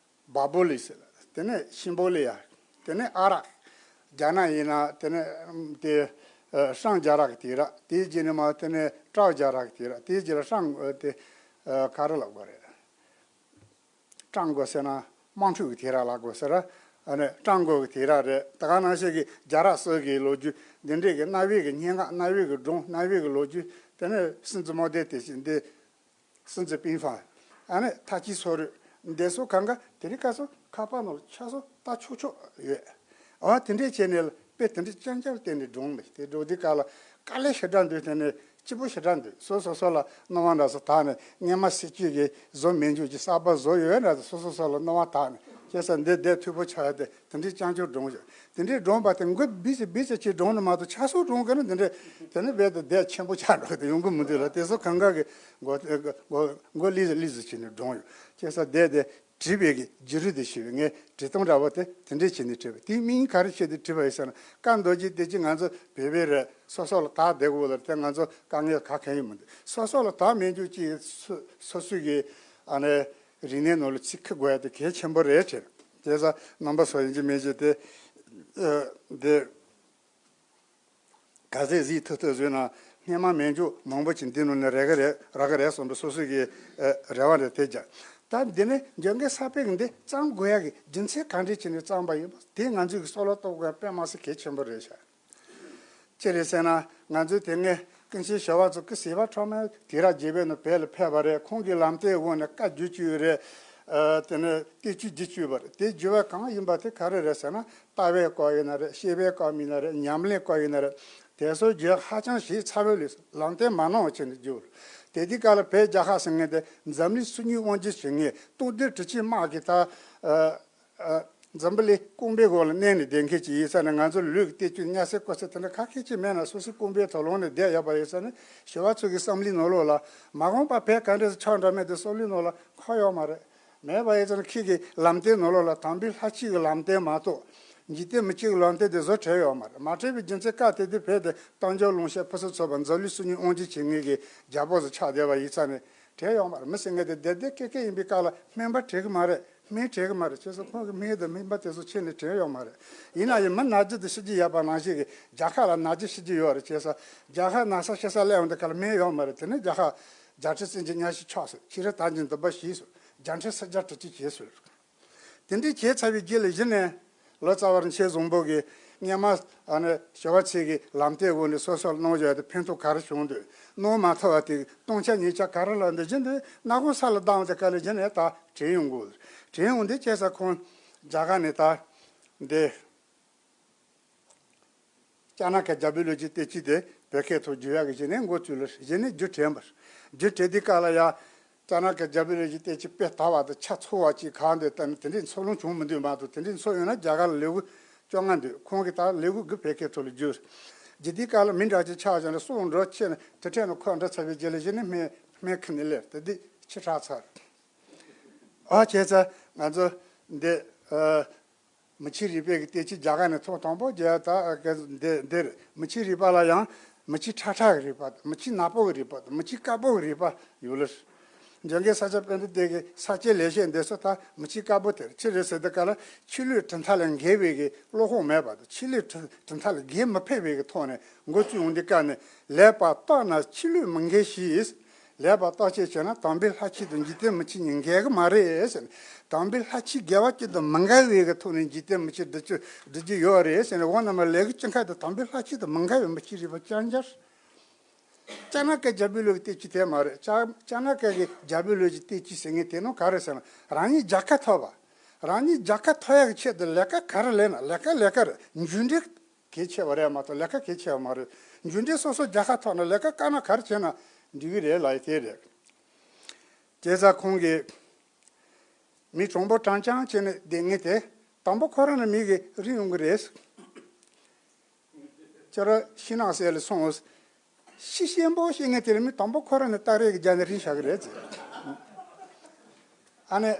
བ་བོ་ལི་ཟེར། དེ་ནས་ཤིམ་བྷོ་ལི་ཡ། དེ་ནས་ཨ་རག་རྒྱ་ནག་ཡིན་ན་དེ་ནས་དེ་ཧྲང་རྒྱ་རག་གི་དུས་རབས། དེའི་རྗེས་ནས་མ་དེ་ནས་ཀྲའོ་རྒྱ་རག་གི་དུས་རབས། དེའི་རྗེས་ལ་ཧྲང་དེ་ག་རེ་ལབ་དགོས་རེད། ཀྲང་གོ་ཟེར་ན་དམངས་ཁྲོད་ཀྱི་དུས་རབས་ལབ་དགོས་ཟེར། ཨ་ནི་ཀྲང་གོ་གི་དུས་རབས་རེད། ད་ག་ནང་བཞིན་གྱི་རྒྱ་རག་སོགས་ཀྱི་ལོ་རྒྱུས་འདི་འདྲས་ཀྱི་གནའ་བོའི་གི་སྙན་ངག་གནའ་བོའི་གི་སྒྲུང་གནའ་བོའི་གི་ལོ་རྒྱུས། དེ་ནས་སྲིད་འཛིན་མའོ་ཏེ་ཏེ་ཞིག་འདི། སྲིད་འཛིན་པིན་ཧྥང་། ཨ་ནི་ཐ་ཅི་སོ་རུ། འདི་ཚོ་གང་ག་དེ་རིང་ཁ་སང་ཁ་པར་ནང་ལ་ཆ་སོ་ལྟ་ཆོག་ཆོག་ཡོད། ཨ་དེ་འདྲས་བྱས་ནས་ལ་དཔེ་དེ་འདྲས་རྐྱང་རྐྱང་བསྟན་ནས་སྒྲུང་མེད། དེ་འགྲོ་དུས་སྐབས་ལ་དཀའ་ལས་ཞེ་དྲག་འདུག་དེ་ནས་སྐྱིད་པོ་ཞེ་དྲག་འདུག་སོ་སོ་སོ་ལ་སྣང་བ་འདྲ་སོ་དག་ནས་སྔས་མ་སྲིད་ཇུས་ཀྱི་བཟོ་མི་འཇུག་གི་གསར་པ་བཟོ་ཡོད་འདྲ་སོ་སོ་སོ་ལ་སྣང་བ་དག་ནས་བྱས་ས་འདི་བསྡད་འཐུས་པོ་ཆགས་ཡ་དེ། དེ་འདྲའི་རྐྱང་རྐྱང་སྒྲུང་ཞིག་དེ་འདྲའི་སྒྲུང་པ་དེ་མགོ་སྦིས་སེ་སྦིས་སེ་ཅིག་སྒྲུང་ནི་མ་གཏོགས་ཆ་སོགས་སྒྲུང་གི་ནི་འདི་འདྲའི་དེ་ནི་རྦད་དེ་དེབ་ཆེན་པོ་ཆགས་འགྲོ་གི་དེ་ཡོང་གི་མི་འདུག་ལ། དེ་ཚོ་གང་ག་གི་མགོ་མགོ་མགོ་ལིས་ལིས་བྱས་ནས་སྒྲུང་ཡོད་ཅེས་ས་བསྡད་དེ་བྲིས་པའི་གི་བརྒྱུད་རིམ་དེ་ཞུས་པས། ངས་བྲིས་སྟངས་འདྲ་བོ་དེ་དེ་འདྲའི་བྱས་ནས་བྲིས་པ། དེའི་མིང་ག་རེ་བྱས་ཏེ་བྲིས་པ་ཡིན་ཟེར་ན། བཀའ་མདོ་རྒྱུད་དེ་ཅི་ང་ཚོ་བོད་པའི་རེད། སོ་སོ་ལ་དག་བསྡད་དགོས་ལ་དེ་ང་ཚོ་དཀའ་ངལ་ག་གེ་ཡིན་མི་འདུག་སོ་སོ་ལ་དག་མེད་རྒྱུ་ཅིག་སོ་སོ་སོའི་གི་ཨ་ནི། རིག་གནས་ནང་ལ་ཚིག་ཁུར་དགོས་ཡ་དེ་གལ་ཆེན་པོ་རེད་ཅེས། བྱས་ཙང་རྣམ་པ་ཚོ་ཡིན་གཅིག་མིན་གཅིག་དེ་ཨ་དེ་ག་ཚད་གཟིགས་ཐུབ་ཐུབ་བཟོས་ན་སྔས་མ་མེད་རྒྱུ་མང་པོ་ཅིག་འདི་ནང་ནས་རག་གི་རེད། རག་གི་རེད་བསམ་པའི་སོ་སོ་གི་ཨ་རེ་བ་རེད། དེ་རྒྱ་ད་འདི་ནས་འཇོན་གི་ས་པའི་གི་འདི་བརྩམ་དགོས་ཡ་གི་རྒྱུ་མཚན་ག་འདྲས་བྱས་ནས་བརྩམས་པ་ཡིན་པ་དེ་ང་ཚོས་གི་བསམ་བློ་གཏོང་དགོས་ཡ་དཔེ་མ་སྲིད་གལ་ཆེན་པོ་རེད་ཤག་ཅི་རེད་ཟེར་ན། ང་ཚོའི་དེ་སྔའི་ཀུན་མཁྱེན་ཞི་བ་འཚོ་སྐུ་སྲིད་པ་ཁྲོམ་མེད་དུས་རབས་བརྒྱད་པའི་ནང་བོད་ལ་ཕེབས་པ་རེད། ཁོང་གིས་ལམ་སྟོན་འོག་ནས་བཀའ་བརྒྱུད་བཅུག་ཡོད་རེད། ཨ་དེ་ནས་བསྟན་བཅོས་བརྒྱུད་བཅུག་ཡོད་པ་རེད། དེ་བརྒྱུད་པ་གང་ཡིན་པ་དེ་ག་རེ་རེད་ཟེར་ན། ལྟ་བའི་སྐོར་ཡིན་ན་རེད། བཤད་པའི་སྐོར་ཡིན་ན་རེད། ཉམས་ལེན་སྐོར་ཡིན་ན་རེད། དེ་ཚོ་བརྒྱུད་ཧ་ཅང་ཞིབ་ཚགས་པོ་ལས་ལམ་སྟོན་མ་གནང་བ་བྱས་ནས་བརྒྱུད། དེ་དུས་སྐབས་ལ་བོད་རྒྱལ་ཁབ་ཟེར་མཁན་དེ་འཛམ་གླིང་སུམ་གཉིས་དབང་སྒྱུར་བྱེད་མཁན་སྟོབས་ལྡན་དྲུག་ཅུའི་དམག་གིས་ད་ཨ། ཨ། འཛམ་བུ་གླིང་རྐང་པའི་འོག་ལ་གནས་ནས་བསྡད་མཁན་ཅིག་ཡིན་ས་ནས། ང་ཚོ་ལུས་ཀྱི་བསྟན་བཅོས་ཉར་སའི་སྐོར་ཚེ་དེ་འདྲ་ག་གེ་ཅིག་མེད་ན་སོ་སོའི་རྐང་པའི་ཐོག་ལོངས་ནས་བསྡད་ཡོད་པ་ཡིན་ས་ནས། ཞི་བ་འཚོ་གི་བསམ་བློའི་ནང་ལོགས་ལ་མ་འོངས་པ་བོད་ག་འདྲ་ཞིག་ཆགས་འགྲོ་མིན་དེ་བསམ་བློའི་ནང་ལ་འཁོར་ཡོད་མ་རེད། མེད་པ་ཡིན་ས་ནས་ཁྱེད་ཀྱི་ལམ་སྟོན་ནང་ལོགས་ལ་དམ་པའི་ལྷ་གཅིག་གི་ལམ་སྟོན་མ་གཏོགས་འཇིག་རྟེན་མི་གཅིག་གི་ལམ་སྟོན་དེ་བཟོ་བྲལ་ཡོད་མ་རེད། མ་བྲལ་བའི་རྒྱུ་མཚན་སྐབས་དེ་དུས་བོད་དེ་རྟ་མགོ་ལུང་བཤད་ཕུན་སུམ་ཚོགས་པ་འཛམ་གླིང་སུམ་གཉིས་དབང་སྒྱུར་བྱེད་མཁན་གྱི་རྒྱལ་པོ་ཚོ་ཆགས་བསྡད་པ་ཡིན་ས་ནས། བྲལ་ཡོད་མ་རེད། མི་ཟེར་མཁན་དེ་བདེ་བདེ་སྐྱིད་སྐྱིད་ཡིན་པའི་སྐབས་ལ་སྨན་པ་བྲལ་གི་མ་རེད། སྨན་བྲལ་གི་མ་རེད། བྱས་ཙང་ཁོང་གི་སྨན་དང་སྨན་པ་དེ་ཚོ་ཁྱེར་ནས་བྲལ་ཡོད་མ་རེད། ཡིན་ན་ཡང་མི་ན་རྒྱུ་དང་ཤི་རྒྱུ་ཡོད་པ་ནང་བཞིན་གྱི་རྒྱལ་ཁབ་ལ་ན་རྒྱུ་ཤི་རྒྱུ་ཡོད་རེད། བྱས་ཙང་རྒྱལ་ཁབ་ན་ས་ཤི་ས་སླེབས་ཡོང་དུས་སྐབས་ལ་སྨན་ཡོད་མ་རེད། དེ་ནས་རྒྱལ་ཁབ་བརྒྱ་ཁྲི་བཙན་གྱིས་གཉའ་ཤིང་ཆོག་སོང་། ཁྱི་རེ་དར་གྱི་འདུན་པ་ཞིག་སོང་། བརྒྱ་ཁྲི་སུམ་བརྒྱ་དྲུག་ཅུ་བྱས་སོང་། དེ་འདྲའི་བྱས་ཚར་བའི་རྗེས་ལ་གཞི་ནས་ལོ་ཙཱ་བ་རིན་ཆེན་བཟང་པོ་གིས་སྔས་མ་ཨ་ནི་ཞི་བ་འཚོ་གི་ལམ་སྟོན་འོག་ནས་སོ་སོར་གནང་བཞག་དེ་ཕན་ཐོགས་ག་རེ་བྱུང་འདུག་གནང་མ་ཐུབ་པ་དེ་སྟོང་ཆ་ཉིས་ཆ་ག་རེ་ལ་འདུག་བཞིན་དུ་སྣ་ཁུང་ས་ལ་བསྡམས་ཏེ་ག་ལེ་གཞི་ནས་ད་དྲན་ཡོང་དགོས། དྲན་ཡོང་དུས་བྱས་ས་ཁོང་རྒྱ་གར་ནས་ད་འདི། ཅ་ན་ཀ་རྒྱལ་པོའི་ལོ་རྒྱུས་བསྟན་བཅོས་དེ་བོད་སྐད་ཐོག་བསྒྱུར་ཡག་གི་གཞི་ནས་འགོ་བཙུགས་ལ། གཞི་ནས་བསྒྱུར་དྲན་པར། བསྒྱུར་དྲན་དུས་སྐབས་ལ་ཡ། ཅ་ན་ཀ་རྒྱལ་པོའི་ལོ་རྒྱུས་བསྟན་བཅོས་དཔེ་དལ་བ་དང་ཆ་ཚང་བ་ཅིག་གང་འདུག་ལྟ་ན་དེ་འདྲའི་འཚོ་ལོང་བྱུང་མི་འདུག་མ་གཏོགས། དེ་འདྲའི་འཚོ་ཡོང་ན་རྒྱ་གར་ལ་ལེའུ་བཅོ་ལྔ་འདུག་ཁོང་གིས་ད་ལེའུ་དགུ་བོད་སྐད་ཐོག་ལ་བསྒྱུར། རྗེས་དེའི་སྐབས་ལ་མི་འདྲ་ཅིག་ཆགས་བྱུང་ནས་སྲོག་འགྲོ་ཆེ་ནས་དེ་འཕྲལ་ནས་ཁོ་འདྲ་ཚ་བའི་རྗེས་ལ་གཞི་ནས་སྨན་སྨན་ཁུར་ནས་སླེབས་དེ་འདི་ཕྱི་དྲགས་ཚར། ཨ་བྱས་ཙང་ང་ཚོ་འདི་ཨ། མི་ཆོས་རིག་པའི་གི་བསྟན་བཅོས་རྒྱ་གར་ནས་ཐོག་དང་པོ་རྒྱལ་ད་ག་འདི་འདིར་མི་ཆོས་རིག་པ་ལ་ཡང་མི་ཆོས་ཁྲ་ཁྲ་གི་རིག་པ་དང་མི་ཆོས་དཀར་པོ་གི་རིག་པ་དང་མི་ཆོས་དཀར་པོ་གི་རིག་པ་ཡོད་ལ། འཇམ་མགོན་ས་སྐྱ་པཎྜི་ཏ་གི་ས་སྐྱའི་ལེགས་བཤད་འདི་ཚོ་ད་མི་ཆོས་དཀར་པོ་དེར་ཆི་རེད་ཟེར་དུས་ག་ལ་ཆོས་ལུགས་གྲུབ་མཐའ་ལས་འགལ་བའི་གི་བློ་ཁོག་མེད་པ་དང་ཆོས་ལུགས་གྲུབ་མཐའ་ལས་འགལ་མི་ཕོད་པའི་གི་ཐོག་ནས་འགོ་བཙུགས་འོང་དུས་ག་ནས་ལེགས་པར་བརྟགས་ན་ཆོས་ལུགས་མི་འགལ་ཞེས། ལེགས་པར་བརྟག་དཔྱད་བྱས་ན་དམ་པའི་ལྷ་ཆོས་དང་འཇིག་རྟེན་མི་ཆོས་གཉིས་འགལ་གི་མ་རེད་ཟེར་ནས། དམ་པའི་ལྷ་ཆོས་དགེ་བ་ཅན་དང་མི་འགལ་བའི་གི་ཐོག་ནས་འཇིག་རྟེན་མི་ཆོས་སྒྲུབ་ཀྱི་སྒྲུབ་ཀྱི་ཡོད་རེད་ཟེར་ནས། འོ་ན་མ་ལས་ཀ་ཅི་འགའ་དང་དམ་པའི་ལྷ་ཆོས་དང་མི་འགལ་བའི་མི་ཆོས་རིག་པ་རྐྱང་རྐྱང་། ཅ་ན་ཀ་རྒྱ་བོད་ལུགས་ཀྱི་བསྟན་བཅོས་དེ་མ་རེད། ཅ་ཅ་ན་ཀ་གི་རྒྱ་བོད་ལུགས་ཀྱི་བསྟན་བཅོས་ཟེར་མཁན་དེ་ནོ་ག་རེ་ཟེར་ན་རང་ཉིད་རྒྱལ་ཁ་ཐོབ་པ། རང་ཉིད་རྒྱལ་ཁ་ཐོབ་ཡག་གི་ཆེད་དུ་ལས་ཀ་ག་རེ་ལས་ན་ལས་ཀ་ལས་ཀ་རེད། འཇུག་འབྲས་གལ་ཆེ་བ་རེད་མ་གཏོགས་ལས་ཀ་གལ་ཆེ་བ་མ་རེད། འཇུག་འབྲས་སོ་སོ་རྒྱལ་ཁ་ཐོབ་ན་ལས་ཀ་དཀའ་ན་ག་རེ་བྱས་ན་འགྲིག་གི་རེད་ལབ་ཡ་དེ་རེད། བྱས་ཙང་ཁོང་གིས་མི་གྲངས་འབོར་གྲངས་རྐྱང་བྱས་ནས་བསྡད་མཁན་དེ་དང་པོ་ཁོ་རང་ནས་མི་གི་རིན་ཡོང་གི་རེད། ཁྱེད་རང་ཤིང་ནགས་གསེབ་ལ་སོང་། ཤི་ཤེས་པོ་ཤེས་མཁན་དེ་ལ་མི་དང་པོ་ཁོ་རང་ནས་སྟ་རེ་གི་རྒྱ་ནས་རིན་བཞག་གི་རེད་ཟེར། ཨ་ནི་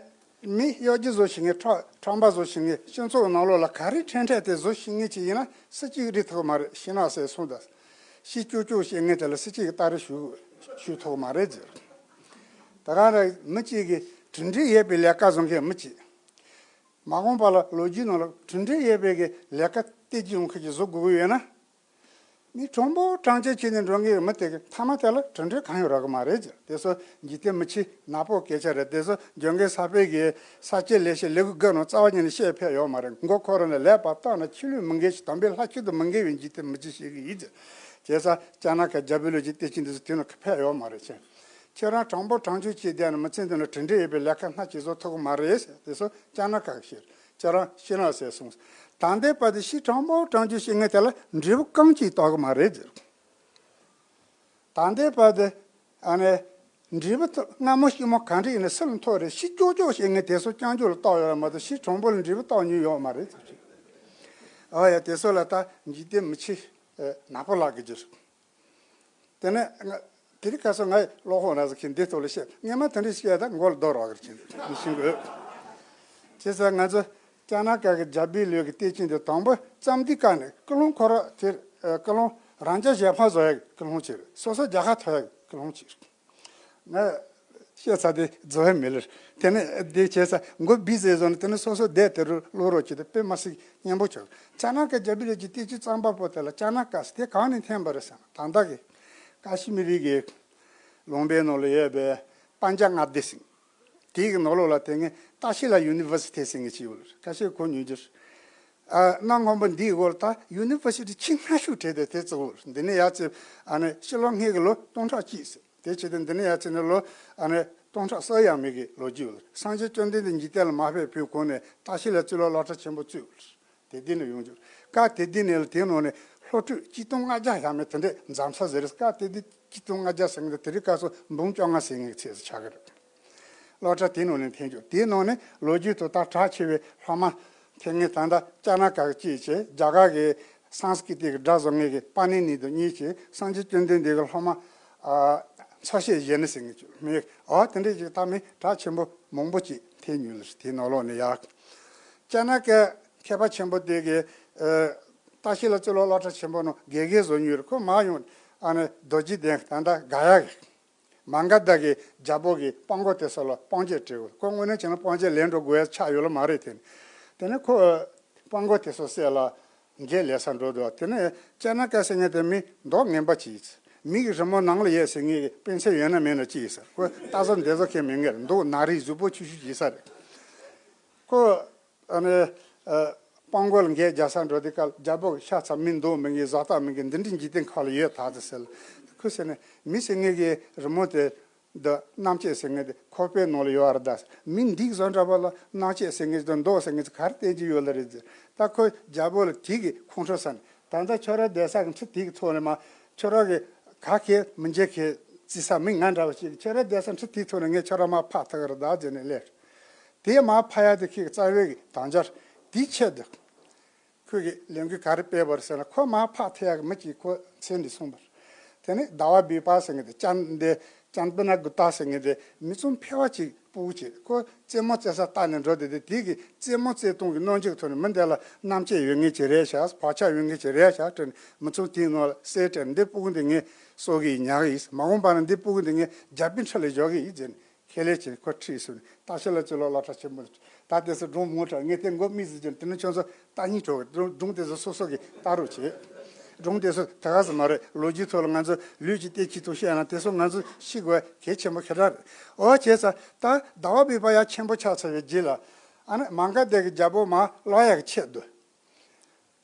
མི་གཡོ་སྒྱུ་བཟོ་ཤེས་མཁན་ཁྲ་ཁྲམ་པ་བཟོ་ཤེས་མཁན་སྤྱི་ཚོགས་ནང་ལོགས་ལ་ག་རེ་ཁྲེལ་ཁྲེལ་དེ་བཟོ་ཤེས་མཁན་ཅིག་ཡིན་ན་སུ་གཅིག་རིག་ཐུབ་མ་རེད། ཤིང་ནགས་གསེབ་སོང་ད། ཤི་ཅོག་ཅོག་ཤེས་མཁན་དེ་ལ་སུ་གཅིག་གིས་སྟ་རེ་ཞུ་ཞུ་ཐུབ་མ་རེད་ཟེར། ད་ག་རེ་མི་གཅིག་གིས་གྲུབ་འབྲས་ཡོད་པའི་ལས་ཀ་བཟོ་མཁན་མི་གཅིག་མ་འོངས་པ་ལ་ལོ་རྒྱུས་ནང་ལ་གྲུབ་འབྲས་ཡོད་པའི་གི་ལས་ཀ་སྟེར་གྱི་ཡོང་མཁན་ཅིག་བཟོ་དགོས་ཀྱི་ཡོད་ན། མི་གྲངས་འབོར་གྲངས་ཅན་བྱས་ནས་འགྲོ་མཁན་གྱི་མི་དེ་གི་མཐའ་མ་དེ་ལ་གྲུབ་འབྲས་གང་ཡང་རག་གི་མ་རེད་ཟེར། དེ་ཚོ་འཇིག་རྟེན་མི་ཆོས་ནག་པོ་སྐད་ཆ་རེད། དེ་ཚོ་འཇམ་མགོན་ས་པཎ་གྱི་ས་སྐྱའི་ལེགས་བཤད་ལེའུ་དགུ་ནང་རྩ་བ་ཉིད་ནས་བཤད་ཕེབས་ཡོད་མ་རེད། མགོ་ཁོ་རང་ནས་ལེགས་པར་བརྟགས་ན་ཆོས་ལུགས་མི་འགལ་ཞིང་དམ་པའི་ལྷ་ཆོས་དང་མི་འགལ་བའི་འཇིག་རྟེན་མི་ཆོས་ཤེས་ཀྱི་ཡིན་ཟེར། བྱས་ཙང་ཅ་ན་ཀ་རྒྱ་བོད་ལུགས་ཀྱི་བསྟན་བཅོས་འདི་ཚོ་དེ་ནང་ཕེབས་ཡོད་མ་རེད་ཅེས། ཁྱེད་རང་གྲངས་འབོར་གྲངས་ཆུང་བྱས་བསྡད་ན་མི་ཚེ་འདི་ལ་གྲུབ་འབྲས་ཡོད་པའི་ལས་ཀ་སྣ་གཅིག་བཟོ་ཐུབ་ཀྱི་མ་རེད་ཟེར། དེ་ཚོ་ཅ་ན་ཀ་གིས་བཤད། ཁྱེད་རང་ཤིང་ནགས་གསེབ་སོང་། ད་ལྟའི་བར་དུ་ཤི་གྲངས་འབོར་གྲངས་ཆུང་བྱེད་མཁན་དེ་ལ་འབྲས་བུ་རྐང་གཅིག་བཏགས་ཀྱི་མ་རེད་ཟེར། ད་ལྟའི་བར་དུ་ཨ་ནི་འབྲས་བུ་ཐོབ་སྔ་མོ་ཤི་མོ་ག་འདྲ་ཡིན་ན་སུ་ལ་ཐོབ་རེད། ཤི་ཅོག་ཅོག་བྱེད་མཁན་དེ་ཚོ་རྐྱང་ཅོག་ལ་བཏགས་ཡོད་རེད་མ་གཏོགས་ཤི་གྲངས་འབོར་ལ་འབྲས་བུ་བཏགས་མྱོང་ཡོད་མ་རེད་ཟེར། ཨ་ཡ་དེ་ཚོ་ལ་ད་འཇིག་རྟེན་མི་ཆོས་ནག་པོ་ལབ་ཀྱི་རེད། དེ་ནས་ང་དེ་རིང་ཁ་སང་ངའི་བློ་ཁོག་ན་ཟེར་མཁན་འདི་ཐོག་ལ་བཤད། སྔན་མ་དེ་འདྲ་བཤད་ད་མགོ་ལ་རྡོ་རག་གི་རེད་ཤིང་གི། བྱས་ཙང་ང་ཚོ་ཅ་ན་ཀ་གི་རྒྱ་བོད་ལུགས་ཀྱི་བསྟན་བཅོས་འདི་དང་པོ་བརྩམས་དུས་ཀ་ནས་ཀུན་སློང་ཁོ་ར་དེ་ཀུན་སློང་རང་རྒྱལ་གཞན་ཕམ་བཟོ་ཡག་གི་ཀུན་སློང་ཅིག་རེད། སོ་སོ་རྒྱལ་ཁ་ཐོབ་ཡག་གི་ཀུན་སློང་ཅིག་རེད། ང་བཤད་ཚར་དེ་རྫོགས་ཡ་མེད་ལ། དེ་ནས་དེ་བྱས་ས་མགོ་བི་ཟེར་བཟོ་ནས་དེ་ནས་སོ་སོ་བསྡད་དེ་རུ་བློ་རོགས་བྱེད་དེ་དཔེ་མ་སྲིད་སྙན་པོ་བྱུང་། ཅ་ན་ཀ་རྒྱ་བོད་ལུགས་ཀྱི་བསྟན་བཅོས་རྩོམ་པ་པོ་དེ་ལ་ཅ་ན་ཀ་ཟེར་དེ་གང་ནས་འཐེན་པ་རེད་ཟེར་ན་ད་ལྟ་གི་ཀ་ཤི་མི་རི་གི་ལུང་པའི་ནང་ལ་ཡོད་པའི་པན་ཇ་མངའ་སྡེ་ཟེར། དེའི་གི་ནང་ལོགས་ལ་དེ་སྔའི་ཏཱ་ཤི་ལ་ཡུ་ནི་ཝར་སི་ཊི་ཟེར་མཁན་ཅིག་ཡོད་རེད། ཁ་ཤས་གོ་མྱོང་རྒྱུ་རེད། ཨ་གནའ་སྔོན་པོ་འདིའི་འོག་ལ་ད་ཡུ་ནི་ཝར་སི་ཊི་ཆེས་སྔ་ཤོས་གྲས་དེ་དེ་གཙོ་བོ་རེད། འདི་ནས་ཡར་བརྩིས་ཨ་ནི་ཕྱི་ལོ་སྔའི་གི་ལོ་སྟོང་ཕྲག་གཅིག་ཟེར། དེ་བྱས་ཏེ་འདི་ནས་ཡར་བརྩིས་ནས་ལོ་ཨ་ནི་སྟོང་ཕྲག་གསུམ་ཡས་མས་ཀྱི་ལོ་རྒྱུས་ཡོད་རེད། སངས་རྒྱས་བཅོམ་ལྡན་འདས་འཇིག་རྟེན་ལ་མ་ཕེབས་བོད་གོང་ནས་ཏཱ་ཤི་ལ་གཙུག་ལག་སློབ་གྲྭ་ཆེན་པོ་བཙུགས་ཡོད་རེད། དེ་དུས་ནས་ཡོང་རྒྱུ་རེད། སྐབས་དེ་དུས་ནས་ལ་དེའི་ནང་ནས་སློབ་ཕྲུག་གཅིག་སྟོང་ལྔ་བརྒྱ་ཡས་མས་དེ་འདྲས་འཛོམས་ས་ཟེར་རེད། སྐབས་དེ་དུས་གཅིག་སྟོང་ལྔ་བརྒྱ་ཟེར་མཁན་དེ་དེ་རིང་སྐབས་སུ་འབུམ་བཅོ་ལྔ་ཟེར་མཁན་གྱི་ཚད་སུ་ཆགས་ཀྱི་རེད། སློབ་གྲྭ་དེའི་ནང་ནས་འཐེན་རྒྱུ་དེའི་ནང་ནས་ལོ་རྒྱུས་ཐོག་ད་གྲགས་ཆེ་བའི་སློབ་མ་འཐེན་མཁན་ད་ལྟ་ཅ་ན་ཀ་གི་གཅིག་བྱས། རྒྱ་གར་གྱི་སཾ་སྐྲྀ་ཏ་གི་སྒྲ་བཟོ་མཁན་གྱི་པཱ་ཎི་ནི་དང་གཉིས་བྱས། སངས་རྒྱས་བཅོམ་ལྡན་འདས་ཀྱི་སློབ་མ་ཨ་འཚོ་བྱེད་བཞི་ནི་ཟེར་མཁན་ཅིག་མི་ཨ་དེ་འདྲས་ཅིག་ད་མི་གྲགས་ཆེན་པོ་མང་པོ་ཅིག་འཐེན་མྱོང་ལ་དེའི་ནང་ལོགས་ནས་ཡག་ཅ་ན་ཀ་མཁས་པ་ཆེན་པོ་དེ་གི་ཨ་ཏཱ་ཤི་ལ་གཙུག་ལག་སློབ་གྲྭ་ཆེན་པོ་ནང་དགེ་རྒན་བཟོ་མྱོང་རེད། ཁོ་མར་ཡོང་ཨ་ནི་རྡོ་རྗེ་གདན་ད་ལྟ་ག་ཡ་གི་མ་ག་དྷ་གི་རྒྱལ་པོ་གི་དཔང་པོ་དེ་ཚོ་ལ་དཔང་བཅོལ་སྤྲད་དགོས། ཁོ་དངོས་གནས་བྱས་ན་དཔང་བཅོལ་ལེན་འགྲོ་དགོས་ཡ་ཆགས་ཡོད་ལ་མ་རེད། དེ་ནི་དེ་ནི་ཁོ་དཔང་པོ་དེ་ཚོ་བསད་ལ་འགན་ལེན་ས་འགྲོ་འདུག་དེ་ནི་ཅ་ན་ཀ་ཟེར་མཁན་དེ་མི་མདོག་ངན་པ་ཅིག་མི་གི་རི་མོ་ནང་ལ་ཡོད་ཟེར་མཁན་གི་དཔེ་མཚོན་ཡོད་ན་མེད་ན་ཅི་ཡིན་ཟེར། ཁོ་ལྟ་ཚོ་འདི་ཚོ་མཁན་མི་ངེར་འདུག་ན་རིགས་གཟུགས་པོ་ཆུ་ཆུ་བྱེད་ས་རེད། ཁོ་ཨ་ནི་ཨ་དཔང་པོ་ལ་འགན་རྒྱག་ས་འགྲོ་དུས་སྐབས་རྒྱལ་པོ་གི་ཤ་ཚ་མི་འདུག་མི་འགའི་བཟའ་རྟགས་མི་འགའི་འདི་འདྲའི་འཇིག་རྟེན་ཁག་ལ་ཡོད་ད་ཟེར། ཁོས་ཟེར་ནས་མི་ཟེར་མཁན་གྱི་རི་མོ་དེ་འདི་རྣམ་བཅད་ཟེར་མཁན་དེ་ཁོག་པའི་ནང་ལ་ཡོད་རེད་ད་ཟེར། མི་འདི་བཟོ་འདྲ་པོ་ལ་རྣམ་བཅད་ཟེར་མཁན་དེ་མདོག་ཟེར་མཁན་དེ་ག་རེ་བསྟན་གྱི་ཡོད་ལ་རེད་ཟེར། ད་ཁོས་རྒྱལ་པོ་ལ་དེ་གི་ཁོང་ཁྲོ་ཟ་ནས་ད་ལྟ་ཁྱོད་རའི་བསྡད་ས་གི་འཁྲི་དེ་གི་ཐོག་ནས་མ་ཁྱོད་ར་གི་ག་གེ་མི་འཇལ་གེ་བརྩི་ས་མི་ང་འདྲ་བ་ཞིག་ཁྱོད་རའི་བསྡད་ས་འཁྲི་དེ་གི་ཐོག་ནས་ངས་ཁྱོད་ར་མར་ཕབ་ཐུབ་ཀྱི་རེད་ད་ཟེར་ནས་སླེབས། དེ་མར་ཕབ་ཡ་དེ་ཁོའི་རྩ་བའི་གི་དམ་བཅའ་དེའི་ཆེད་དུ། ཁོས་ཀྱི་ལས་འགུལ་ག་རེ་སྤེལ་བ་རེད་ཟེར་ན། ཁོ་མར་ཕར་ཐེ་ཡག་གི་མི་གཅིག་ཁོ་མཚན་ནས་སོང་བ་རེད། དེ་ནས་ཟླ་བ་བྷེ་བྷ་ཟེར་མཁན་དེ། ཅན་འདི་ཅན་པི་ན་གུ་ཏ་ཟེར་མཁན་དེ་མི་ཚང་ཕལ་བ་གཅིག་སྤུ་གུ་གཅིག་རེད། ཁོ་རྩེད་མོ་རྩེ་ས་ལྟ་ནས་འགྲོ་དེ། དེ་དེ་གི་རྩེད་མོ་རྩེ་སྟངས་ཀྱི་རྣམ་འགྱུར་ཐོག་ནས་མི་འདི་ལ་རྣམ་དཔྱོད་ཡོད་མཁན་ཅིག་རེད་ཤག་བག་ཆགས་ཡོད་མཁན་ཅིག་རེད་ཤག་དྲན་ནས། མི་ཚང་དེའི་ནང་ལ་གསལ་དྲན། འདི་སྤུ་གུ་འདི་ངས་གསོ་གི་ཡིན། ཉར་གི་ཡིན། མ་འོངས་པ་ན་འདི་སྤུ་གུ་འདི་ངས་རྒྱ་དཔེ་ཁྲིད་ལ་འཇོག་གི་ཡིན་ཟེར་ནས། ཁས་ལེན་བྱས། ཁོ་ཁྲིད་སོང་ནས། ད་ཤི་ལ་ཅི་ལོ་སློབ་གྲྭ་ཆེན་མོ་ལ། ད་དེ་ཚོ་སྒྲུང་མང་དྲགས། ངས་དེ་མགོ་མི་ཟིག་ཀྱང་དེ་ནི་ཁྱོད་ཚོ་ལྟ་སྙིང་བྲོ་གི། སྒྲུང་སྒྲུང་དེ་ཚོ་སོ་སོ་གིས་ལྟ་རོགས་བྱེད། སྒྲུང་དེ་ཚོ་དེ་ག་ཟིག་མ་རེད། ལོ་རྒྱུས་ཐོག་ལ་ང་ཚོ་ལུས་ཀྱི་བལྟས་ཀྱི་ཐུགས་བཤད་ན་དེ་ཚོ་ང་ཚོ་ཤེས་དགོས་གལ་ཆེན་པོ་ཞེ་དྲག་རེད། འོ་བྱས་ཙང་ད་ཟླ་བ་བྷེ་བྷ་ཡར་ཆེན་པོ་ཆགས་ཚར་བའི་རྗེས་ལ། ཨ་ནི་མ་ག་དྷ་གི་རྒྱལ་པོ་མར་ལོག་ཡག་གི་ཆེད་དུ།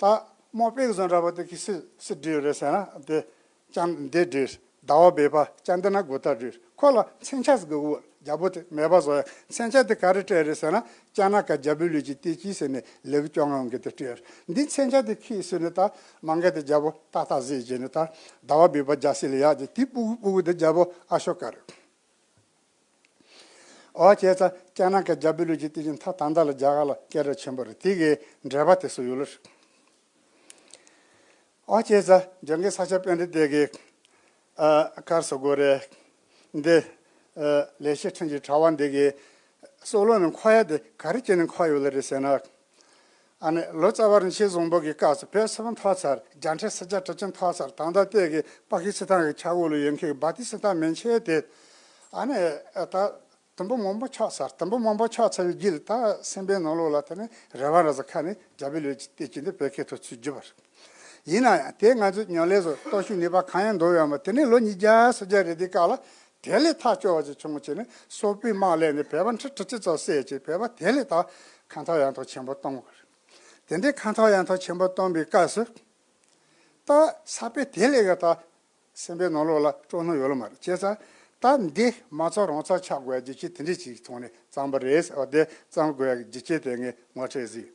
ད་རྨོག་པའི་བཟོ་འདྲ་པོ་དེ་གིས་སུ་སུ་བསྒྲིགས་རེད་ཟེར་ན། དེ་ཅང་འདི་བསྒྲིགས། ཟླ་བ་བྷེ་བྷ་ཅན་པི་ན་གུ་ཏ་བསྒྲིགས། ཁོ་ལ་མཚོན་ཆ་ཟིག་དགོས། རྒྱལ་པོ་དེ་མེད་པ་བཟོ་ཡ། མཚོན་ཆ་དེ་ག་རེ་སྤྲད་རེད་ཟེར་ན། ཅ་ན་ཀ་རྒྱལ་པོའི་ལུས་ཀྱི་བལྟས་ཀྱི་ཟེར་ནས་ལེའུ་བཅོ་ལྔ་འོང་གི་དེ་སྤྲད། འདི་མཚོན་ཆ་དེ་ཁྱེར་སོང་ནས་ད་མ་ག་དྷ་རྒྱལ་པོ་ཏག་ཏག་བཟས་བྱས་ནས། ད་ཟླ་བ་བྷེ་བྷ་རྒྱལ་སྲིད་ལ་ཡར་བྱས། དེའི་སྤུ་གུ་སྤུ་གུ་དེ་རྒྱལ་པོ་ཨ་ཤོ་ཀ་རེད། འོ་བྱས་ཙང་ཅ་ན་ཀ་རྒྱལ་པོའི་ལུས་ཀྱི་བལྟས་ཀྱི་མཐའ་ད་ལྟ་ལ་རྒྱ་གར་ལ་སྐད་གྲགས་ཆེན་པོ་རེད། དེ་གི་འགྲེལ་པ་དེ་ཚོ་ཡོད་ལ། འོ་བྱས་ཙང་འཇམ་མགོན་ས་སྐྱ་པཎྜི་ཏ་གིས་ཨ་ག་རེ་ཟེར་དགོས་རེད། འདི་ཨ་ལེགས་བཤད་ཕྲིན་གྱི་དྲ་བ་འདི་གི་སྲོག་ལོ་ནས་འཁོར་ཡ་དེ་ག་རེ་བྱས་ནས་འཁོར་ཡོད་ལེ་རེད་ཟེར་ན། ཨ་ནི་ལོ་ཙཱ་བ་རིན་ཆེན་བཟང་པོ་གི་སྐབས་སུ་བོད་སིལ་བུ་འཐོར་ཚར། རྒྱལ་ཕྲན་སེར་སྐྱ་གྲི་ཆུ་འཐོར་ཚར། ད་ལྟ་བལྟས་ཀྱི་པ་ཀི་སི་ཐན་གྱི་ཆག་སྒོ་ལ་ཡོད་མཁན་གྱི་བྷ་ཏི་སི་ཐན་མན་ཆད་དེ། ཨ་ནི་ད་དུམ་བུ་མང་པོ་ཆགས་ཚར། དུམ་བུ་མང་པོ་ཆགས་ཚར་བའི་རྗེས་ལ་ད་སེམས་པའི་ནང་ལོགས་ལ་དེ་ནི་རེ་བ་རེ་ས་ཁ་ནས་རྒྱལ་པོའི་ལུས་ཀྱི་བལྟས་ཀྱི་འདི་བོད་སྐད་ཐོག་ཚུར་བསྒྱུར་བ་རེད། ཡིན་ན་ཡང་དེ་ང་ཚོས་ཉམས་ལེན་བཟོ་ལྟོ་ཤུགས་ནུས་པ་གང་ཡང་འདོར་ཡོད་མ། དེ་ནས་ལོ་ཉིས་བརྒྱ་སུམ་བརྒྱ་རེ་དེའི་སྐབས་ལ། དེ་ལས་ཐག་གཅོད་པ་ཅིག་བྱུང་བྱས་ནས་སོག་པོའི་དམག་ལས་ནས་བོད་པ་ཁྲི་ཁྲི་གཅིག་ཙམ་བསད་བྱས། བོད་པ་དེ་ལས་ད་ཁ་འཐོར་ཡར་འཐོར་ཆེན་པོ་གཏོང་བ་རེད། དེ་འདྲའི་ཁ་འཐོར་ཡར་འཐོར་ཆེན་པོ་གཏོང་བའི་སྐབས་སུ། ད་ས་པཎ་དེ་ལས་ཀ་ད་སེམས་པའི་ནང་ལོགས་ལ་སྤྲོ་སྣང་ཡོད་ལ་མ་རེད། བྱས་ཙང་ད་འདི་མ་རྩ་རང་རྩ་ཆགས་དགོས་རྒྱུ་ཅིག་དེ་འདྲའི་ཅིག་ཐོག་ནས་བརྩམས་པ་རེད། འོ་དེ་བརྩམས་དགོས་ཡག་རྒྱུ་རྐྱེན་དེ་ངས་ངོ་སྤྲོད་ཟིག་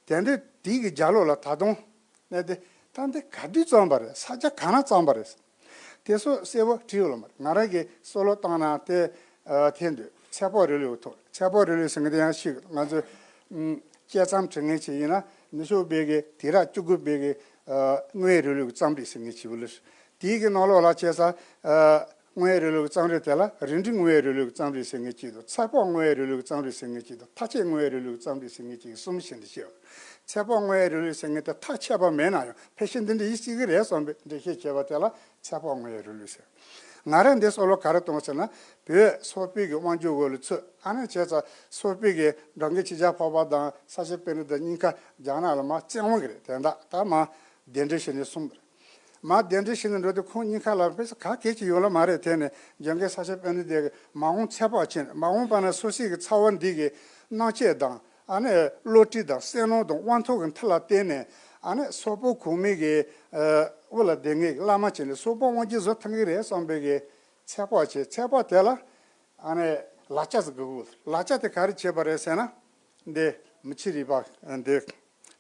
དེ་འདྲའི་དེའི་གི་རྒྱབ་ལོགས་ལ་ད་དུང་། ནས་དེ་ད་འདི་ག་དུས་བརྩམས་པ་རེད། ས་ཆ་ག་ན་བརྩམས་པ་རེད། དེ་ཚོ་གསལ་པོ་བྲིས་ཡོད་ལ་མ་རེད། ང་རང་གིས་སྲོག་བློས་བཏང་ན་དེ་ཨ་ཐེན་དུས་ཚེ་དཔག་རི་ལུའི་ཐོག་ཚེ་དཔག་རི་ལུ་ཟེར་མཁན་དེ་ཡང་ཤེས་དགོས། ང་ཚོས་ཨམ་དཔྱད་རྩོམ་བྲི་མཁན་ཅིག་ཡིན་ན། ནུབ་ཕྱོགས་པའི་གི་དུས་རབས་བཅུ་དགུ་པའི་གི་ཨ་དངོས་ཡོད་རི་ལུ་གི་རྩོམ་རིག་ཟེར་མཁན་ཅིག་ཡོད་ལ། དེའི་གི་ནང་ལོགས་ལ་བྱས་ཙང་ཨ་དངོས་ཡོད་རི་ལུ་གི་རྩོམ་རིག་དེ་ལ་རིགས་འགྲེ་དངོས་ཡོད་རི་ལུ་གི་རྩོམ་རིག་ཟེར་མཁན་ཅིག་འདུག་ཚེ་དཔག་དངོས་ཡོད་རི་ལུ་གི་རྩོམ་རིག་ཟེར་མཁན་ཅིག་དང་། མཐའ་དཔྱད་དངོས་ཡོད་རི་ལུ་གི་རྩོམ་རིག་ཟེར་མཁན་ཅིག་གསུམ་བྱས་ནས་བཤད་པ། ཚེ་དཔག་དངོས་ཡོད་རི་ལུ་ཟེར་མཁན་དེ་ཐག་ཆད་པ་མེད་ན་ཡང་ཕལ་ཆེར་འདི་འདྲ་ཡིན་སྲིད་གི་རེད་བསམ་པའི་འགྲེལ་བཤད་བྱས་པ་དེ་ལ་ཚེ་དཔག་དངོས་ཡོད་རི་ལུ་ཟེར། ང་རང་འདི་སྲོག་བློས་ག་རེ་གཏོང་ཟེར་ན། བོད་སོག་པོའི་གི་དབང་སྒྱུར་འོག་ལ་ཚུད། ཨ་ནི་བྱས་ཙང་སོག་པོའི་གི་འགྲོ་མགོན་ཆོས་རྒྱལ་འཕགས་པ་དང་ས་སྐྱ་པཎྜི་ཏ་གཉིས་ཀ་རྒྱ་ནག་ལ་མར་བཙན་དབང་གི་རེད། དེ་འདྲ་ད་མར་གདན་འདྲེན་བྱས་ནས་སོང་བ་རེད། མར་གདན་འདྲེན་བྱས་ནས་འགྲོ་དུས་ཁོང་གཉིས་ཀ་ལ་དཔེ་ཆ་ག་གེ་ཅིག་ཡོད་ལ་མ་རེད། དེ་ནས་འཇམ་མགོན་ས་སྐྱ་པཎྜི་ཏ་གིས་མ་འོངས་ཚེ་དཔག་བྱས་ནས། མ་འོངས་པ་ན་སོ་སོའི་གི་ཚ་བ་འདི་གི་སྣང་བྱེད་དང་། ཨ་ནི་བློ་གྲོས་དང་བསམ་མནོ་དང་དབང་ཐོབ་ཀྱི་མཐུ་ལ་བརྟེན་ནས། ཨ་ནི་སོག་པོ་གོང་མའི་གི་ཨ་དབུ་ལ་སྡེ་ངེས་ཀྱི་བླ་མ་བྱས་ནས་སོག་པོ་དབང་སྒྱུར་བཟོ་ཐུབ་ཀྱི་རེད་བསམ་པའི་གི་ཚེ་དཔག་བྱས། ཚེ་དཔག་དེ་ལ་ཨ་ནི་ལག་ཆ་ཟིག་དགོས། ལག་ཆ་དེ་ག་རེ་བྱས་པ་རེད་ཟེར་ན། འདི་མི་ཕྱེད་རིག་པ་འདི་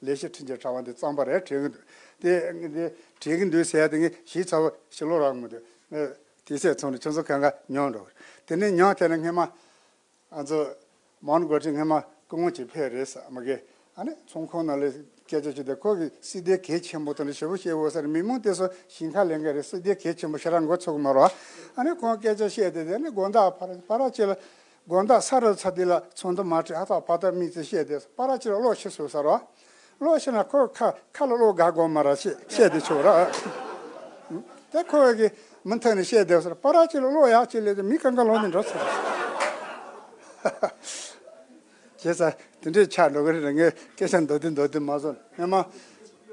ལེགས་བཤད་ཕྲིན་གྱི་དྲ་བ་འདི་བརྩམས་པ་རེད། དྲན་གྱི་འདུག་དེ་འདི་དྲན་གྱི་འདུག་ཟེར་ཡ་དེ་ངས་ཞིབ་ཚགས་པོ་ཞིབ་ཀློག་རག་མི་འདུག་དེ་སེ་ཚོང་ནས་ཁྱོད་ཚོ་གང་ག་ཉོན་འགྲོ། དེ་ནས་ཉོན་དེ་ནས་སྔས་མ། ང་ཚོ་མོན་གྷོ་ཁྲི་སྔོན་མ་སྐུ་ངོ་ཅིག་ཕེབས་རེད་ཟེར་མ་གི། ཨ་ནི་ཚོང་ཁང་ནང་ལ་སྐད་ཆ་བྱས་ཏེ། ཁོ་གི་སིག་སྡེར་གལ་ཆེན་པོ་དེ་འདྲ་ཞེ་པོ་བཤད་འོ་ཟེར། མི་མང་དེ་ཚོ་ཞེན་ཁ་ལེན་གི་རེད། སིག་སྡེར་གལ་ཆེན་པོ་ཞེ་དྲག་མགོ་ཚོད་གི་མ་རེད། ཨ་ནི་ཁོང་སྐད་ཆ་བཤད་དེ། དེ་ནི་དགོང་དག་ཕར་ཕར་ཅིག་ལ། དགོང་དག་ས་རུབ་ཚར་དུས་ལ་ཚོགས་འདུ་མ་ཁྲིད། ཧ་ཐག་ཕ་ཐག་མི་ཚེ་བཤད་དེ། ཕར་ཅིག་ལ་གློག་ཤི་སོང་ཟེར་བ། གློག་ཤི་ན་ཁོ་ཁ་ཁ་ལ་གློག་དགའ་དགོས་མ་རེད། བཤད་བཤད་དེ་ཆོག་ར། དེ་ཁོ་གི་མུ་མཐུད་ནས་བཤད་བསྡད་ཟེར། ཕར་ཅིག་ལ་གློག་ཡག་ཅིག་ལས་དེ་མི་གང་ག་ལོག་ནས་འགྲོ་ཚར། བྱས་ཙང་དེ་འདྲའི་ཆགས་འགྲོ་གི་རེད། ངས་སྐད་ཆ་མདོར་བསྡུས་མདོར་བསྡུས་མ་བཟོ་ན། སྔོན་མ་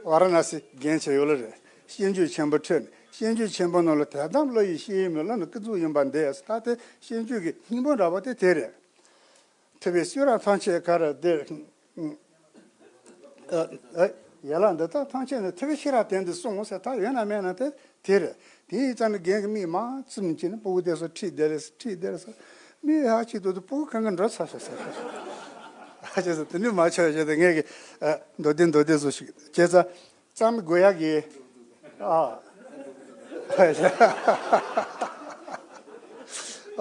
ཝཱ་ར་ཎ་སི་རྒན་ཆེ་ཡོད་ལ་རེད། ཤེས་འཇོན་ཆེན་པོ་ཁྲིད་ནས། ཤེས་འཇོན་ཆེན་པོ་ནང་ལ་དད་དམ་བློ་ཡིས་ཤེས་ཡོན་མེད། བློ་ནི་ཀུན་རྫོབ་ཡིན་པར་འདོད། ད་དེ་ཤེས་འཇོན་གྱི་སྙིང་པོ་འདྲ་བོ་དེ་དེ་རེད། ཐུབ་པས་ཤེས་རབ་ཐམས་ཅད་ག་རེ་འདིར། ཨ་ཨ་ཡན་ལག་འདི་དག་ཐམས་ཅད་ནི་ཐུབ་པས་ཤེས་རབ་དོན་དུ་གསུངས་ཟེར། ད་ཡོད་ན་མེད་ན་དེ་དེ་རེད། དེ་ཡིན་ཙང་ནི་རྒན་གྱིས་མིག་མར་བཙུམ་བྱས་ནས་སྤུ་གུ་དེ་ཚོ་ཁྲིད་བསྡད་རེད། ཁྲིད་བསྡད་རེད་ཟེར། མིག་ཧ་ཅིག་ཏུ་དུ་སྤུ་གུ་གང་ག་འགྲོ་ཚར་སོང་ཟེར། ཨ་ཅེ་ཟེར། དེ་འདྲ་མ་ཆགས་བྱས་ཏེ་ངས་ཀྱི་ཨ་མདོར་བསྡུས་མདོར་བསྡུས་བཟོ་ཞིག་བྱས་ཙང་། བརྩམ་དགོས་ཡག་གི།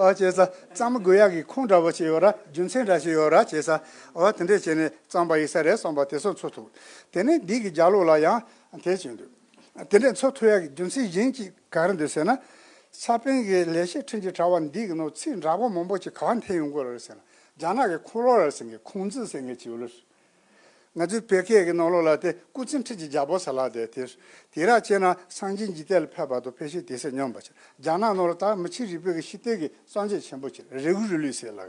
ཨ། ཨོ་བྱས་ཙང་བརྩམ་དགོས་ཡག་གི་ཁུངས་འདྲ་པོ་ཅིག་ཡོད་ར། རྒྱུ་མཚན་འདྲ་ཞིག་ཡོད་ར། བྱས་ཙང་ཨོ་དེ་འདྲས་བྱས་ནས་བརྩམས་པ་ཡིན་ས་རེད་བསམ་པ་དེ་ཚོ་ཚོར་ཐུབ། དེ་ནས་འདི་གི་རྒྱབ་ལོགས་ལ་ཡང་དེ་བྱས་འདུག་དེ་འདྲས་ཚོར་ཐུབ་ཡག་གི་རྒྱུ་མཚན་གཞན་གཅིག་ག་རེ་འདུག་ཟེར་ན། ས་པཎ་གྱི་ལེགས་བཤད་ཕྲིན་གྱི་དྲ་བ་འདི་གི་ནང་ཚིག་འདྲ་པོ་མང་པོ་ཅིག་ག་པར་འཐེན་ཡོང་གི་རེད་ཟེར་ན། རྒྱ་ནག་གི་ཁུང་ལོ་ར་ཟེར་མཁན། ཁུང་ཙི་ཟེར་མཁན་ཅིག་ཡོད་ལ། ང་ཚོའི་བོད་སྐད་ཀྱི་ནང་ལོགས་ལ་དེ་སྐུ་ཚེ་ཁྲི་གི་རྒྱལ་པོ་ཟེར་ལ་དེ་དེ། དེ་ར་བྱས་ན་སངས་རྒྱས་འཇིག་རྟེན་ལ་ཕེབས་པ་དང་ཕལ་ཆེར་དེ་ཚོ་མཉམ་པ་ཆགས། རྒྱ་ནག་ནང་ལ་ད་མི་ཕྱེད་རིག་པའི་གི་ཤེས་ལྡན་གྱི་སངས་རྒྱས་ཆེན་པོ་ཅིག་རེ་གུ་རུ་ལུས་ཟེར་ལ།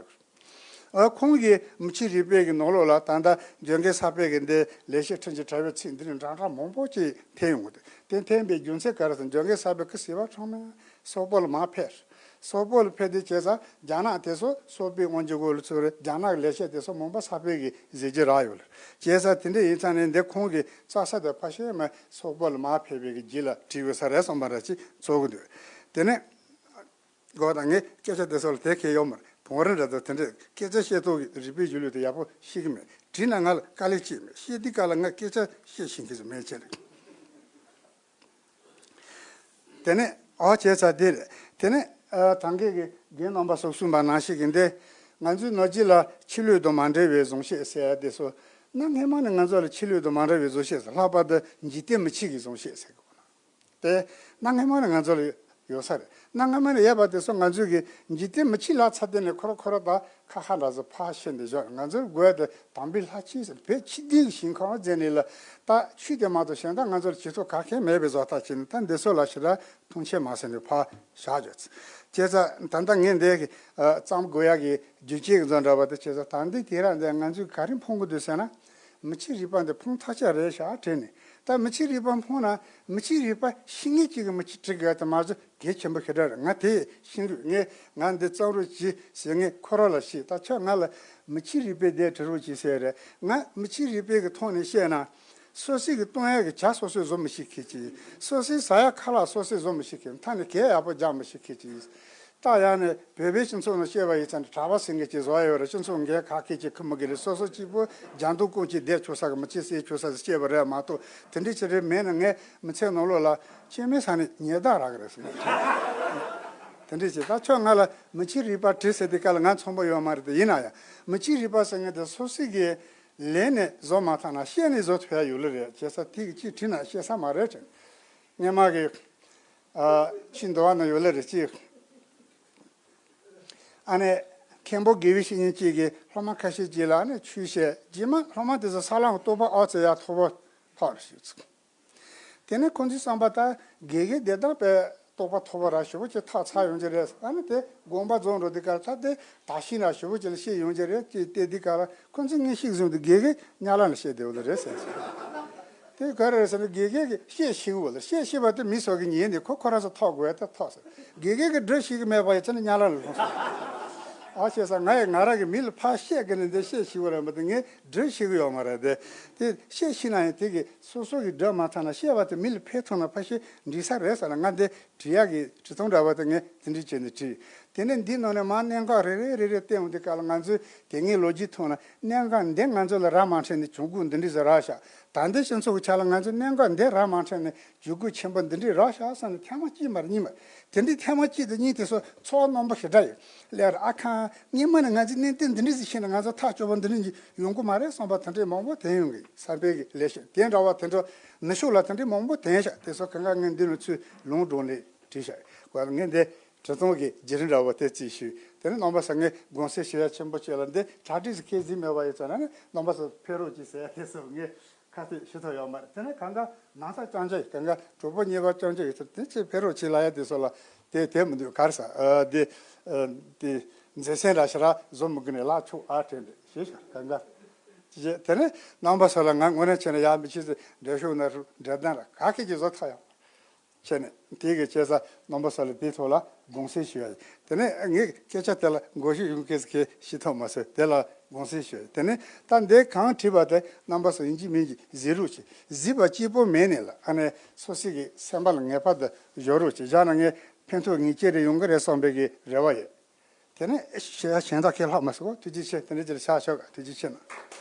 ཨ་ཁོང་གིས་མི་ཕྱེད་རིག་པའི་གི་ནང་ལོགས་ལ་ད་ལྟ་འཇམ་མགོན་ས་པཎ་གྱི་འདི་ལེགས་བཤད་ཕྲིན་གྱི་དྲ་བའི་ཚིག་འདི་ནས་འདྲ་འདྲ་མང་པོ་ཅིག་འཐེན་ཡོང་གི་འདུག་དེ་འཐེན་པའི་རྒྱུ་མཚན་ག་རེ་ཟེར། འཇམ་མགོན་ས་པཎ་སྐུ་བྱེ་བ་ཕྲ་མོ་སོག་པོ་ལ་མར་ཕེབས། སོག་པོ་ལ་ཕེབས་དུས་བྱས་ཙང་རྒྱ་ནག་དེ་ཚོ་སོག་པོའི་དབང་སྒྱུར་འོག་ལ་ཚུད་རེད། རྒྱ་ནག་གི་ལེགས་བཤད་དེ་ཚོ་མང་པོ་ས་པཎ་གྱིས་གཟིགས་རྒྱུ་རག་ཡོད་ལ། བྱས་ཙང་དེ་འདྲ་ཡིན་ཙང་ནས་འདི་ཁོང་གིས་རྩ་ས་དེ་ཕལ་ཆེར་མ་སོག་པོ་ལ་མར་ཕེབས་པའི་གི་རྗེས་ལ་བྲིས་ཡོད་ས་རེད་བསམ་པ་འདྲ་ཅིག་ཚོར་གི་འདུག་དེ་ནས་གོ་ད་ངས་སྐད་ཆ་དེ་ཚོ་ལ་དེ་ཁེལ་ཡོད་མ་རེད། བོང་རིམ་འདྲ་དང་དེ་འདྲས་སྐད་ཆ་བཤད་ཐོག་གི་རིག་པའི་གཞུང་ལུགས་དེ་ཡག་པོ་ཤེས་གི་མེད། དྲིས་ན་ང་ལ་དཀའ་ལས་ཅིག་མེད། བཤད་དུས་སྐབས་ལ་ང་སྐད་ཆ་བཤད་ཤེས་མཁན་ཞིག་མེད་ཅེས་རེད། དེ་ནས་ཨོ་བྱས་ཚར་དེ་རེད། དེ་ནས་ཨ་ད་གིན་གྱི་རྒན་རྣམ་པ་ཚོས་གསུངས་པ་ནང་བཞིན་གྱི་འདི་ང་ཚོའི་ནང་རྒྱུད་ལ་ཕྱི་ལུགས་དང་མ་འབྲེལ་བའི་གཟུངས་བཤད་ཟེར་ཡ་དེ་ཚོ་གནའ་སྔ་མོ་ནས་ང་ཚོ་ལ་ཕྱི་ལུགས་དང་མ་འབྲེལ་བའི་གཟུངས་བཤད་ཟེར། ལྷག་པར་དུ་འཇིག་རྟེན་མི་ཕྱེད་ཀྱི་གཟུངས་བཤད་ཟེར་གི། དེ་གནའ་སྔ་མོ་ནས་ང་ཚོ་ལ་ཡོད་ས་རེད། གནའ་སྔ་མོ་ནས་ཡོད་པ་དེ་ཚོ་ང་ཚོས་ཀྱི་འཇིག་རྟེན་མི་ཕྱེད་ལ་ཚ་དེ་ནས་ཁོ་ར་ཁོ་ར་དང་ཁ་ཁ་འདྲ་ཚོ་ཕར་ཕྱིན་ཏེ་བཞག་ང་ཚོའི་དགོས་དེ་དམ་པའི་ལྷ་ཆོས་ཟེར་བོད་ཕྱི་དྲིལ་གྱི་ཞིང་ཁམས་མཛད་ནས་ལ། ད་ཆོས་དེ་མ་གཏོགས་གཞན་དག་ང་ཚོར་བྱེད་ཐབས་ག་གེ་མེད་པའི་བཟོ་ལྟ་བྱས་ནས། ད་འདི་ཚོ་ལ་ཞེ་དྲག་མཐོང་ཆེན་མ་བྱས་ནས་ཕར་བཞག་ཡོད་ཚེ། བྱས་ཙང་ད་ལྟ་ངས་འདི་གི་ཨ་བརྩམས་དགོས་ཡག་གི་རྒྱུ་རྐྱེན་གྱི་མཚོན་འདྲ་བ་དེ་བྱས་ཙང་། ད་འདི་དེ་རང་འདི་ང་ཚོས་ག་རེ་མཐོང་གི་འདུག་ཟེར་ན། མི་ཕྱེད་རིག་པ་འདི་ཕུང་ཐག་ཆོད་རེད་ཤག་དྲན་ནས། ད་མི་ཕྱེད་རིག་པ་མཐོང་ན་མི་ཕྱེད་རིག་པ་ཤེས་མཁན་གཅིག་གིས་མི་ཕྱེད་བྲི་དགོས་དེ་མ་གཏོགས་གལ་ཆེན་པོ་ཞེ་དྲག་རེད། ང་དེ་ཤེས་འདུག་ངས་ང་འདི་བརྩམས་རོགས་གྱིས་ཟེར་མཁན་ཁོ་རང་ལ་བཤད། ད་ཁྱོད་ང་ལ་མི་ཕྱེད་རིག་པའི་སྡེ་བྲི་རོགས་གྱིས་ཟེར་རེད། ང་མི་ཕྱེད་རིག་པའི་གི་ཐོག་ནས་བཤད་ན། སོ་སོས་གི་གཏོང་ཡག་གི་བྱ་སོ་སོས་བཟོ་མི་ཤེས་མཁན་ཅིག་སོ་སོས་ཟ་ཡག་ཁ་ལག་སོ་སོས་བཟོ་མི་ཤེས་མཁན། མཐའ་ནས་གད་ཡག་པོ་རྒྱག་མི་ཤེས་མཁན་ཅིག་ད་ཡང་ནས་བོད་པའི་སྤྱི་ཚོགས་ནང་བཤད་པ་ཡིན་ཙང་གྲྭ་པ་ཟེར་མཁན་ཅིག་བཟོ་ཡ་ཡོད་རེད། སྤྱི་ཚོགས་འགན་ཁག་ཁེ་ཅིག་ཁུར་མི་དགོས་རེད། སོ་སོ་གཅིག་པོ་རྒྱ་མདོ་ཀུན་གྱི་བསྡད་ཆོག་ས་གི་མི་ཅི་ཟེར་ཆོག་ས་ཟེར་བཤད་པ་རེད་མ་གཏོགས། དེ་འདྲའི་ཅིག་རེད་མེད་ན་ངས་མི་ཚེ་ནང་ལོགས་ལ་སྐྱེ་མེད་ས་ནས་ཉེས་རྡུང་རག་གི་རེད་ཟེར། དེ་འདྲའི་ཅིག་ད་ཁྱོད་ང་ལ་མི་ཕྱེད་རིག་པ་བྲི་ཟེར་དུས་སྐབས་ལ་ང་ཚོང་པ་ཡོད་མ་རེད་དེ། ཡིན་ན་ཡང་མི་ཕྱེད་རིག་པ་ཟེར་མཁན་དེ་སོ་སོ་གི་ལས་ནས་བཟོ་མ་ཐུབ་ན་བཤད་ནས་བཟོ་ཐུབ་ཡ་ཡོད་ལེ་རེད། བྱས་ཙང་དེ་གི་ཅིག་བྲིས་ན་ཤེས་ས་མ་རེད་དྲན། སྔོན་མ་གི་ཨ་ཕྱི་འདོ་བ་ན་ཡོད་ལེ་རེད་ཅིག་ཨ་ནི་མཁན་པོ་དགེ་བའི་བཤེས་གཉེན་གཅིག་གིས་སློབ་མ་ཁ་ཤས་ཅིག་ལ་ཨ་ནི་ཆོས་བཤད། རྗེས་མ་སློབ་མ་དེ་ཚོ་ས་ལམ་རྟོགས་པ་ཨོ་ཙི་ཡག་མཐོ་པོ་ཐོབ་རེ་ཞུས་ཚུལ། དེ་ནས་ཁོང་ཚོའི་བསམ་པ་ལྟར་དགེ་རྒན་དེ་དག་པའི་རྟོགས་པ་མཐོ་པོ་ར་ཞེ་པོ་ཅིག་ཐག་ཚ་ཡོང་གི་རེད། ཨ་ནི་དེ་དགོངས་པ་རྫོགས་འགྲོ་དུས་སྐབས་ལ་ད་དེ་དག་ཤིང་ར་ཞེ་པོ་ཅིག་ལ་བཤད་ཡོང་གི་རེད་ཅེས་བལྟས་དུས་སྐབས་ལ། ཁོང་ཚོས་ངས་ཤེས་བཟུང་དུས་དགེ་རྒན་དམྱལ་བ་ལ་བཤད་བསྡད་ཡོད་ལེ་རེད་ཟེར། དེ་ག་རེ་རེད་ཟེར་ན་དགེ་རྒན་གྱིས་བཤད་ཤེས་གི་ཡོད་ལེ། བཤད་ཤེས་པ་དེ་མི་སོགས་ཀྱིས་ཉན་ནས་ཁོ་ཁོ་རང་ཚོ་ཐོབ་དགོས་དེ་ཐོབ་ཟེར། དགེ་རྒན་གྱིས་འབྲི་ཤེས་ཀྱི་མེད་པ་ཡིན་ཙང་ནི་དམྱལ་བ་ལ་ལྷུང་སོང་། ཨ་བྱས་ཙང་ང་ཡི་ང་རང་གིས་མི་ལ་ཕར་བཤད་གི་ནི་འདི་བཤད་ཤེས་གི་རེད་མ་གཏོགས་ངས་འབྲི་ཤེས་གི་ཡོད་མ་རེད་དེ། དེ་བཤད་ཤེས་ན་ཡང་དེ་གིས་སོ་སོ་གིས་འབྲི་མ་ཐུབ་ན་བཤད་པ་དེ་མི་ལ་ཕན་ཐོགས་ན་ཕལ་ཆེར་འགྲིག་ས་རེད་ཟེར་ན། ང་འདི་བྲིས་ཡག་གི་བྲིས་ཐུང་འདྲ་བ་དེ་ངས་དེ་འདྲ་བྱས་ནས་བྲིས། དེ་ནས་འདི་ནང་ནས་མར་གནད་འགག་རེ་རེ་རེ་རེ་བསྟན་འོང་དུས་སྐབས་ལ་ང་ཚོས་དེ་སྔའི་ལོ་རྒྱུས་ཐོག་ན་གནད་འགག་འདི་ང་ཚོ་ལ་རག་མ་འཕྲད་ནས་གྱོང་གུད་འདི་འདྲ་ཟིག་རག་ཤག་ད་ལྟའི་སྤྱི་ཚོགས་ཀྱི་ཆ་ལ་ང་ཚོས་གནད་འགག་འདི་རག་མ་འཕྲད་ནས་གྱོང་གུད་ཆེན་པོ་འདི་འདྲ་རག་ཤག་བསམ་ནས་ཐེངས་མ་གཅིག་མ་རེད་གཉིས་མ་རེད། དེ་འདྲའི་ཐེངས་མ་གཅིག་དང་གཉིས་དེ་ཚོ་ཚོར་བ་རྣོན་པོ་ཞེ་དྲག་ཡོད་ལེ་རེད། ཨ་ཁ། སྔོན་མ་ནས་ང་ཚོས་གནད་དོན་འདི་འདྲ་ཟིག་ཤེས་ན་ང་ཚོ་ཐག་གཅོད་པ་འདི་འདྲ་ཡོང་གི་མ་རེད་བསམ་པ་དེ་འདྲའི་མང་པོ་ཐོན་ཡོང་གི། ས་པཎ་གྱི་ལེགས་བཤད་དེ་འདྲ་བ་དེ་འདྲ་ནུབ་ཕྱོགས་ལ་དེ་འདྲའི་མང་པོ་ཐོན་ཤག་དེ་ཚོ་གང་ག་ངས་འདི་ནས་ཚུར་ལུང་དྲངས་ནས་བྲིས་ཤག་ང་འདི་བྲིས་ཐུང་གི་བརྒྱུད་རིམ་འདྲ་བོ་དེ་རྩིས་ཞུས། དེ་ནས་རྣམ་པ་ཚོ་ངས་དགོངས་སེལ་ཞུ་ཡ་ཆེན་པོ་བྱས་ལ། འདི་གྲ་སྒྲིག་ཟིག་ཁྱེད་གཟིགས་མེད་པ་ཡིན་ཙང་ན་ནི་རྣམ་པ་ཚོ་ཕེབས་རོགས་གྱིས་ཟེར་ཡ་དེ་ཚོ་ངས་ཁ་གཏད་ཞུ་ཐུབ་ཡོད་མ་རེད། དེ་ནས་གང་ག་ནང་ས་རྐྱང་རྐྱང་ཡིན། གང་ག་གྲོགས་པོ་གཉེར་པ་རྐྱང་རྐྱང་ཡིན་ཙང་དེ་ཚོས་ཕེབས་རོགས་བྱེད་ལབ་ཡ་དེ་ཚོ་ལ་དེ་དེ་མི་འདུག་ག་རེ་ཟ། ཨ་དེ་ཨ་དེ་མཛེས་སེམས་ར་ཞེ་དྲག་བཟོ་མི་དགོས་ནས་ལག་ཆོག་ཨ་དྲན་རེད་ཞེས་ཤར། གང་ག་ཅི་བྱེད། དེ་ནས་རྣམ་པ་ཚོ་ལ་ང་དངོས་གནས་བྱས་ན་ཡག་མི་ཤེས་ཚེ་འགྲེལ་ཤོག་ན་རུ་འགྲེལ་བརྡ་ར་ག་གེ་ཅིག་བཟོ་ཐུབ་ཡོང་། བྱས་ནས་དེ་གི་བྱས་ཙང་རྣམ་པ་ཚོ་ལ་དེའི་ཐོག་ལ་དགོངས་སེལ་ཞུ་ཡ་ཡིན། དེ་ནས་ངས་སྐད་ཆ་དེ་ལ་མགོ་གཞུག་ཡོང་གི་ཟེར་གི་ཤེས་ཐུབ་མ་སོང་། དེ་ལ་དགོངས་སེལ་ཞུ་ཡ་ཡིན། དེ་ནས་ད་འདི་གང་བྲིས་པ་དེ་རྣམ་པ་ཚོ་ཡིན་གཅིག་མིན་གཅིག་གཟིགས་རོགས་བྱེད། གཟིགས་པ་གཅིག་པོ་མིན་ནས་ལ་ཨ་ནི་སོ་སོ་གི་སེམས་པ་ལ་ངེས་པར་དུ་བཞག་རོགས་བྱེད། བཞག་ན་ངས་ཕན་ཐོགས་ངེས་ཅན་རེ་ཡོང་གི་རེད་བསམ་པའི་གི་རེ་བ་ཡོད། དེ་ནས་ཞེ་ཡ་གཞན་དག་ཁས་ལྷག་མ་སོང་། ཐུགས་རྗེ་ཆེ། དེ་འདྲ་ཅིག་ལ་ཕྱག་ཞུ་ག་ཐུགས་རྗེ་ཆེ་གནང་།